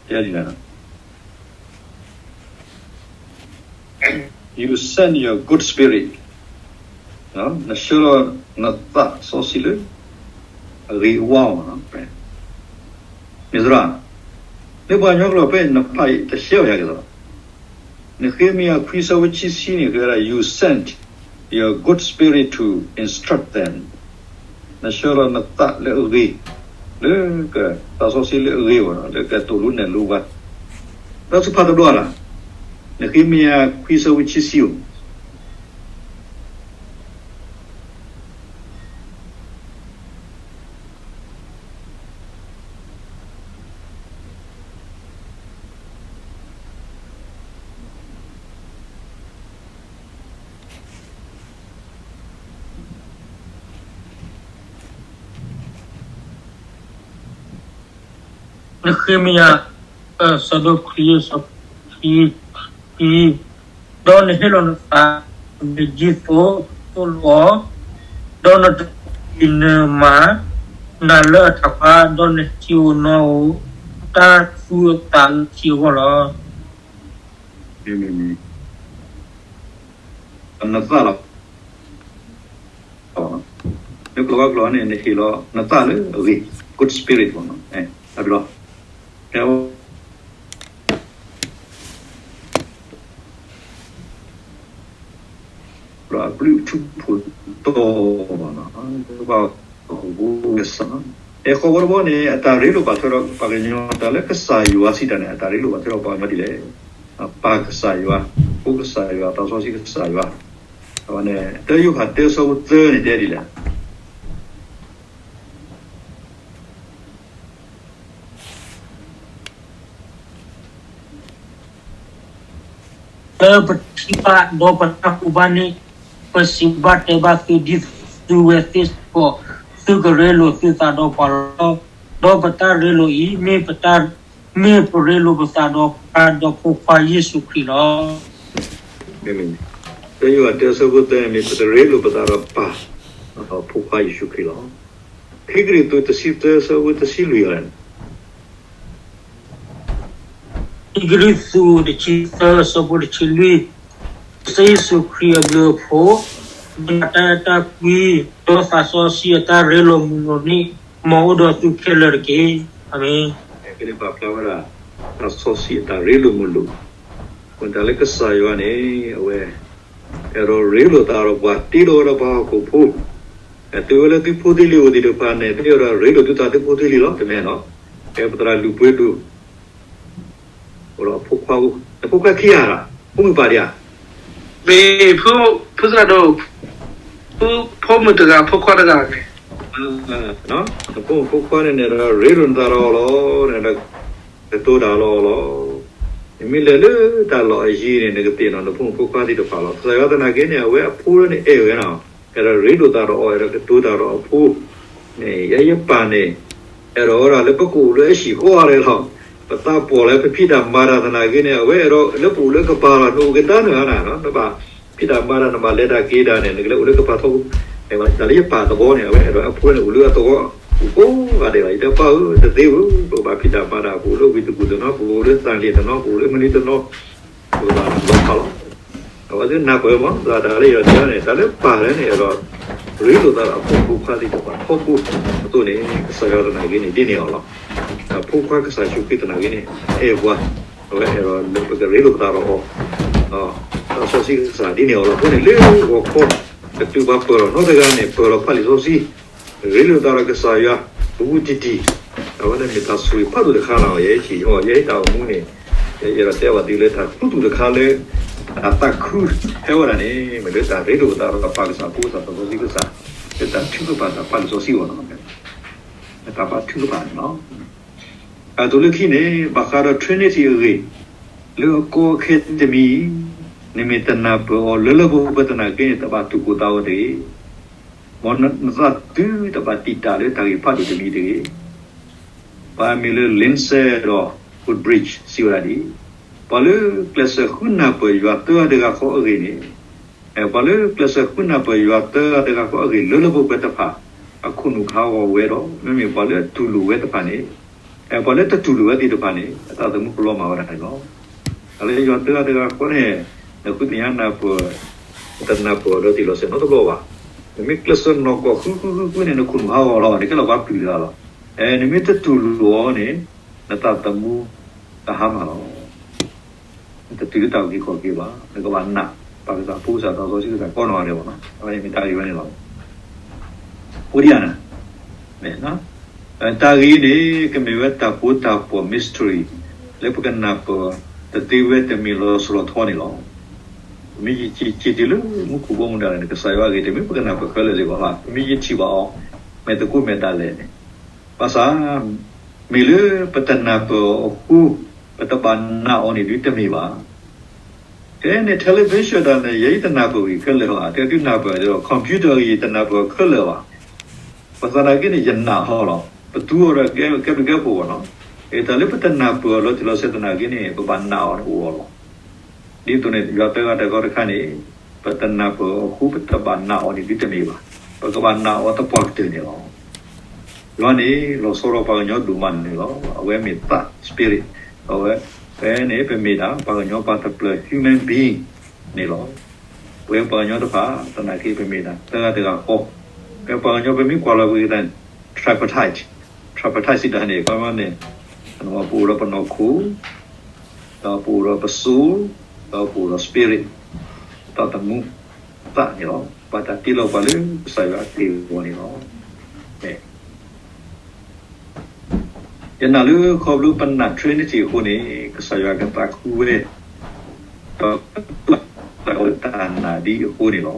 တဲဒ်လဲၣ် You send your good spirit, နဆှၢလီၤနသးစီဆှံလၢ အဂ့ၤအဝါအီၤ, မ့ၢ်သရၣ် လၢပှၤကညီကျိာ်ဖဲနဖးအံၤတရှဲအီၤယၤက့ၤသီး, နဃ့မယၤခွံဆၢဖိဆံဆံန့ၣ် ကဲဝဲဒၣ် you sent your good spirit to instruct them. နဆှၢလီၤနသးလၢအဂ့ၤ, လၢကသးစီဆှံလၢအဂ့ၤအဂီၢ် လၢကတိၤလိနဲၣ်လိပှၤ, ဒီးဆူဖးတဘျီလၢ်, နဃ့မယၤခွံဆၢဖိဆံဆံဧိၤ နဃ့မယၤ ဆၢဒိၣ်ခွံ ဆၢဖိခံ, ဒီးနဟ့ၣ်လီၤနသး မ့ၢ်ဒ်သိးသိၣ်လိအီၤ, ဒီးနတထံၣ်နမၤနၤလၢအထးဖး, ဒီးနဟဲထံၣ်ဧိၤနီၣ်ဧိၤ တၢ်သူအသးလၢထံအဂီၢ်လီၤ. နသးလီၤ. လၢကျိာ်ဘၣ်ကျိာ်န့ၣ် နဟ့ၣ်လီၤနသးလၢအဂ့ၤ, good spirit တဘျီ, ဒီးအဘျုးအထူဖိတီၤ, ဘၣ်ကစၢ်, အဲဃီဝဲတဘီန့ၣ် အတၢ်ရ့လိာ်ဘၣ်ထွဲဒီး ပှၤကညီတၢ်လၢကစၢ်ယွၤစံးတၢ်န့ၣ် အတၢ်ရ့လိာ်ဘၣ်ထွဲဒီးပှၤကညီဒ်လဲၣ်. ပၢ်ကစၢ်ယွၤ, ဖိကစၢ်ယွၤ, သးစီဆှံကစၢ်ယွၤ, အဝဲန့ၣ် တၢယိၤဟၣ်တၢဆၢဖိသၢန့ၣ်တဲဒ်လဲၣ်. လၢပထံၣ်ဘၣ်ဒီးပတၢ်ကူၣ်ဘၣ်န့ၣ်, ပစံးဘၣ်တဲဘၣ်သုဒ်သုဝဲသ့ၣ်စ့ၢ်ကီး, သုကရ့လိာ်သုသးဒီးပှၤလီၤ. ဒီးပတၢ်ရ့လိာ်အံၤ မ့ၢ်ပတၢ်, မ့ၢ်ပရ့လိာ်ပသးဒီးပၢ်ဒီးဖိခွါယ့ၣ်ၡူးခရံာ်လီၤ. တၢယိၤဟၣ်တၢဆၢဖိသၢန့ၣ် မ့ၢ်ပတရ့လိာ်ပသးဒီးပၢ်, ဒီးဖိခွါယ့ၣ်ၡူးခရံာ်လီၤ. ခံကရံၣ်သူးတဆံသၢဆၢဖိတဆံလွံၢ်န့ၣ် ခံကရံၣ်သူးတဆံသၢဆၢဖိတဆံလွံၢ်, ကစၢ်ယ့ၣ်ၡူးခရံာ်အဘျုးအဖှိၣ်, မ့ၢ်တၢ်အဲၣ်တၢ်ကွံ, ဒီးသးစီဆှံအတၢ်ရ့လိာ်မုာ်လိာ်န့ၣ်, မ်အအိၣ်ဒီးသုခဲလၢာ်တက့ၢ်. အၤမ့ၣ်. ပာ်ဖျါဝဲဒၣ် သးစီဆှံအတၢ်ရ့လိာ်မုာ်လိာ်, အဃိတၢ်လၢကစၢ်ယွၤန့ၣ် အဝဲ အဲၣ်ဒိးရ့လိာ်သးဒီးပှၤ တ့လီၤဝဲဒၣ်ပှၤဟီၣ်ခိၣ်ဖိ, အဝဲလၢသုဖိသ့ၣ်လံၤအိၣ်သ့ၣ်တဖၣ်န့ၣ် သုအဲၣ်ဒိးရ့လိာ်သုသးသုဖိသ့ၣ်လံၤလီၤ တမ့ၢ်နီၤ, ကဲပသရၣ်လုၢ်ပှ့ၤဒိၣ် အိၣ်ဒီးအဖိခွါ, နဖိခွါခံဂၤဧါ, ဖိမုၣ်ပၢ်ဒံးဧါ, မ့ၢ် ဖုသရၣ်ဒိၣ်, ဖိမုၣ်တဂၤ ဖိခွါတဂၤန့ၣ်, နဖိမုၣ်ဖိခွါန့ၣ်န့ၣ်ဒီး ရ့လိာ်နသးဒီးအီၤလီၤ, နကတိၤတၢ်လီၤအီၤလီၤ. နမ့ၢ်လဲၤလၢတၢ်လီၢ်အယံၤန့ၣ် နကသ့ၣ်နီၣ်နဖိမုၣ်ဖိခွါသ့ၣ်တဖၣ်လီၤ. ကစၢ်ယွၤသနာ်က့န့ၣ် အဝဲအဖိန့ၣ်အဲၣ်ဝဲနီၤ, အဲၣ်ဒိးရ့လိာ်သးဒီးအီၤ, အဲၣ်ဒိးကတိၤတၢ်ဒီးအဖိန့ၣ်, ယဲယပၢ်န့ၣ် အဲၣ်ဒိးဝဲဒၣ်လၢပကအိၣ်လၢအဟံၣ်ဃီအီၤလီၤ. ပသးပှၢ်လၢပဖံးတၢ်မၤတၢ်သနာ်က့န့ၣ် အဝဲအဲၣ်ဒိးလၢပအိၣ်လၢကပၤလီၤ. နအိၣ်ကဒါနၤ, နဘၣ်ဖံးတၢ်မၤတၢ်, နဘၣ်လဲၤတၢ်က့ၤတၢ်န့ၣ် နကလဲၤအိၣ်လၢကပၤထီဘိ, တၢ်လၢယပၢ်သဝီန့ၣ် အဝဲအဲၣ်ဒိးအဖိန့ၣ်အိၣ်လၢအသဝီ, အိၣ်ကိးဂၤဒဲးလီၤ. ယတဲပၢ်ဧၢ, တသ့ဧၢ, ပကဘၣ်ဖံးတၢ်မၤတၢ်, ပအိၣ်လၢဝ့ၢ်တကူၣ်တနီၤ, ပအိၣ်လၢသၣ်လ့ၣ်တနီၤ, ပအိၣ်လၢမနုၤတနီၤ, ပကဘၣ်လီၤဖးလီၤ. အဝဲသ့ၣ်နၢ်ပၢၢ်မး, တၢ်လၢပၢ်လၢန့ၣ် အဲၣ်ဒိး တၢ်လၢပၢ်လၢန့ၣ် အဲၣ်ဒိးရ့လိာ်သးဒီးအဖိဖိခွါသ့ၣ်တဖၣ်ထီဘိအသိးန့ၣ် ကစၢ်ယွၤသနာ်က့န့ၣ် ဒ်န့ၣ်အီၤလီၤ. ဖိခွါကစၢ်ယ့ၣ်ၡူးခရံာ်သနာ်က့န့ၣ် အဲၣ်ပှၤ, အဝဲအဲၣ်ဒိးလၢပကရ့လိာ်ပသးဒီးအီၤ, သးစီဆှံကစၢ်ဒ်န့ၣ်အီၤလီၤ. အဃိန့ၣ် လၢဂီၤခီ ကတုၤပှၤပၢၤလီၤနီတဂၤန့ၣ် ပၢၤလီၤဖးလံာ်စီဆှံ ရ့လိာ်သးဒီးကစၢ်ယွၤ ပူၤပူၤတံၢ်တံၢ်, အဝဲန့ၣ်မ့ၢ်တၢ်ဆိၣ်ဂ့ၤဖးဒိၣ်တခါလီၤ. ယဲယဟံၣ်အီၤ ယဲယတၢ်အိၣ်မူန့ၣ် ယအဲၣ်ဒိးတဲဘၣ်သုလၢတၢ်ခူသူၣ်တခါလၢ အသးခုဟဲဝဲဒၣ်န့ၣ် မ့ၢ်လၢတၢ်ရ့လိာ်သးဒီးပၢ်ကစၢ် ဖိကစၢ် သးစီဆှံကစၢ်, လၢတၢ်ထုကဖၣ်တၢ်ဖးလံာ်စီဆှံအီၤလီၤ. တၢ်ဘၣ်ထုကဖၣ်န့ၣ်လီၤ. အသိးလၢခံန့ၣ် ဘၣ်ဃးဒီး Trinity အဂ့ၢ်, လၢအကီအခဲတမံၤအံၤ, နမ့ၢ်တနၢ်ပၢၢ်အီၤလၢလၢပှဲၤပှဲၤသနာ်က့န့ၣ် တဘၣ်တူၢ်ကိၢ်သးဂီၤတဂ့ၤ. မ်နသးသုတဘၣ်တံာ်တာ်လၢတၢ်ဂ့ၢ်ဖးဒိၣ်တမံၤတဂ့ၤ. ပှၤမံၤလၢ Lindsay ဒီး Woodbridge စံးဝဲဒၣ်ဒ်အံၤ, ပှၤလၢကျဲးစၢးဃုနၢ်ပၢၢ်ယွၤသၢဂၤတဂၤဃီအဂ့ၢ်န့ၣ်, ပှၤလၢကျဲးစၢးဃုနၢ်ပၢၢ်ယွၤသၢဂၤတဂၤဃီအဂ့ၢ် လၢလၢပှဲၤပှဲၤတဖၣ် အခိၣ်နူာ်ကဟးဂီၤဝဲဒီး မ့မ့ၢ်ပှၤလၢအတူၢ်လိာ်ဝဲတဖၣ်န့ၣ်, ပှၤလၢတတူၢ်လိာ်ဝဲသ့ၣ်တဖၣ်န့ၣ် အသးသမူကလီၤမၢ်ဝဲဒၣ်န့ၣ်လီၤ. တၢ်လၢယွၤသၢဂၤတဂၤဃီန့ၣ် နဃုသ့ၣ်ညါနၢ်ပၢၢ်, နတနၢ်ပၢၢ်အီၤဒီးတ့ၢ်လီၤဆဲးနီတဘျီဘၣ်. နမ့ၢ်ကျဲးစၢးနီၢ်ကီၢ်ဃုဃုဃုဃုန့ၣ် နခိၣ်နူာ်ဟးဂီၤလီၤ, နကဲလီၤပှၤပျုၢ်တဂၤလီၤ. နမ့ၢ်တတူၢ်လိာ်အီၤန့ၣ် နသးသမူ တဟါမၢ်လီၤ. နတတုၤလၢတၢ်အုၣ်က့ၤခီၣ်က့ၤဘၣ်, နကဘၣ်နာ် ပၢ်ကစၢ် ဖိကစၢ် သးစီဆှံကစၢ် ကိးနီၢ်ဂၤဒဲးဘၣ်နီၤ, အဝဲန့ၣ်မ့ၢ်တၢ်ဂ့ၢ်ဝဲန့ၣ်လီၤ. အိၣ်ဒံးဧါနၤ, တၢ်ဂ့ၢ်န့ၣ် ကမ့ၢ်ဝဲတၢ်ဖိတၢ်ပီၣ် mystery လၢပကနၢ်ပၢၢ်တသ့ဝဲတမ့ၢ်လီၤဆီလီၤဆီန့ၣ်လီၤ. ပမ့ၢ်ယထံၣ်တုၤလၢမူခိၣ်ဘီမုၢ်ဒၣ်လဲာ်န့ၣ် ကစၢ်ယွၤအဂ့ၢ်တမ့ၢ်ပကနၢ်ပၢၢ်ခဲလၢာ်စ့ၢ်ကီးဘၣ်, ပမ့ၢ်ယထံၣ်ဘၣ်အီၤ မဲာ်သကိးမဲာ်ဒၣ်လဲာ်န့ၣ်, ဘၣ်ဆၣ် မ့ၢ်လၢပတနၢ်ပၢၢ်အဃိ ပတဘၣ်နာ်အီၤန့ၣ်ဒုးတမ့ၢ်ဘၣ်. ကဲန့ၣ် television ဒၣ်န့ၣ် ယဲယတနၢ်ပၢၢ်ဂ့ၤခဲလၢာ်ဘၣ်, တဲဒုးနၢ်ပၢၢ်ဒီး computer ဂ့ၤ ယတနၢ်ပၢၢ်ခဲလၢာ်ဘၣ်. ဘၣ်ဆၣ်သနာ်က့န့ၣ် ယနာ်အီၤလီၤ. ပသူအီၤဒီးကဲဘျုးကဲဖှိၣ်ဘၣ်နီၤ. အတၢ်လၢပတနၢ်ပၢၢ်အီၤလီၤတံၢ်လီၤဆဲးသနာ်က့န့ၣ် ပဘၣ်နာ်အီၤန့ၣ်အိၣ်အီၤလီၤ. ဒ်သိးန့ၣ် ယွၤတဲဂၤတဂၤတခါန့ၣ် ပတနၢ်ပၢၢ်အဃိ ပတဘၣ်နာ်အီၤန့ၣ်ဒုးတမ့ၢ်ဘၣ်. ပကဘၣ်နာ်အီၤသပှၢ်ကတၢၢ်န့ၣ်လီၤ. ယွၤန့ၣ် လီၤဆီဒီးပှၤကညီဒိၣ်မးန့ၣ်လီၤ. အဝဲမ့ၢ်သး spirit, အဝဲ ဖဲန့ၣ် ပမ့ၢ်ဒၣ်ပှၤကညီပှၤတဖျၢၣ် human being န့ၣ်လီၤ. ပဝဲပှၤကညီတဖၣ် သနာ်က့ပမ့ၢ်ဒၣ် တဂၤတဂၤဃီ, ပဝဲပှၤကညီပမ့ၢ်ကွၢ်လီၤပဂ့ၤသးန့ၣ် tripartite, tripartite စံးတၢ်န့ၣ် ခီန့ၣ် ပအိၣ်ဒီးပနီၢ်ခိ ဒီးပအိၣ်ဒီးပစိ, ဒီးပအိၣ်ဒီး spirit, သးသမူသးန့ၣ်လီၤ. ဘၣ်တၢ်တ့လီၤပှၤလၢကစၢ်ယွၤအဂ့ၢ်အဂီၢ်န့ၣ်လီၤ. ယနာ်လၢခီဖျိပနာ် Trinity အဃိန့ၣ် ကစၢ်ယွၤကသးခုဝဲ, ဒီး တၢ်နာ်ဒ်အဃိန့ၣ်လီၤ.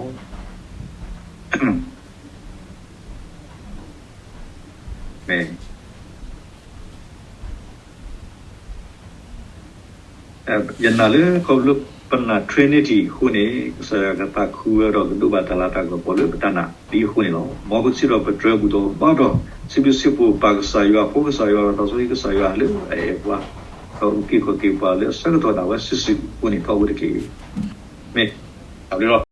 ယနာ်လၢခီဖျိပနာ် Trinity အဃိန့ၣ် ကစၢ်ယွၤကသးခုဝဲဒီးကဒိးဘၣ်တၢ်လၤတၢ်ကပီၤလၢပတၢ်နာ်ဒ်အဃိန့ၣ်လီၤ. မ်ပစံးထီၣ်ပတြၢၤဘူၣ်ထီၣ်ဘါထီၣ် စံးဘျုးစံးဖှိၣ်ပၢ်ကစၢ်ယွၤ ဖိကစၢ်ယွၤ ဒီးသးစီဆှံကစၢ်ယွၤလၢအအဲၣ်ပှၤ, ဒီးအုၣ်က့ၤခီၣ်က့ၤပှၤလၢအဆၢကတီၢ်ဒၣ်ဝဲစုာ်စုာ်အဃိန့ၣ် ထီဘိတက့ၢ်. မ့ၢ်တၢ်ဘျုးလီၤ.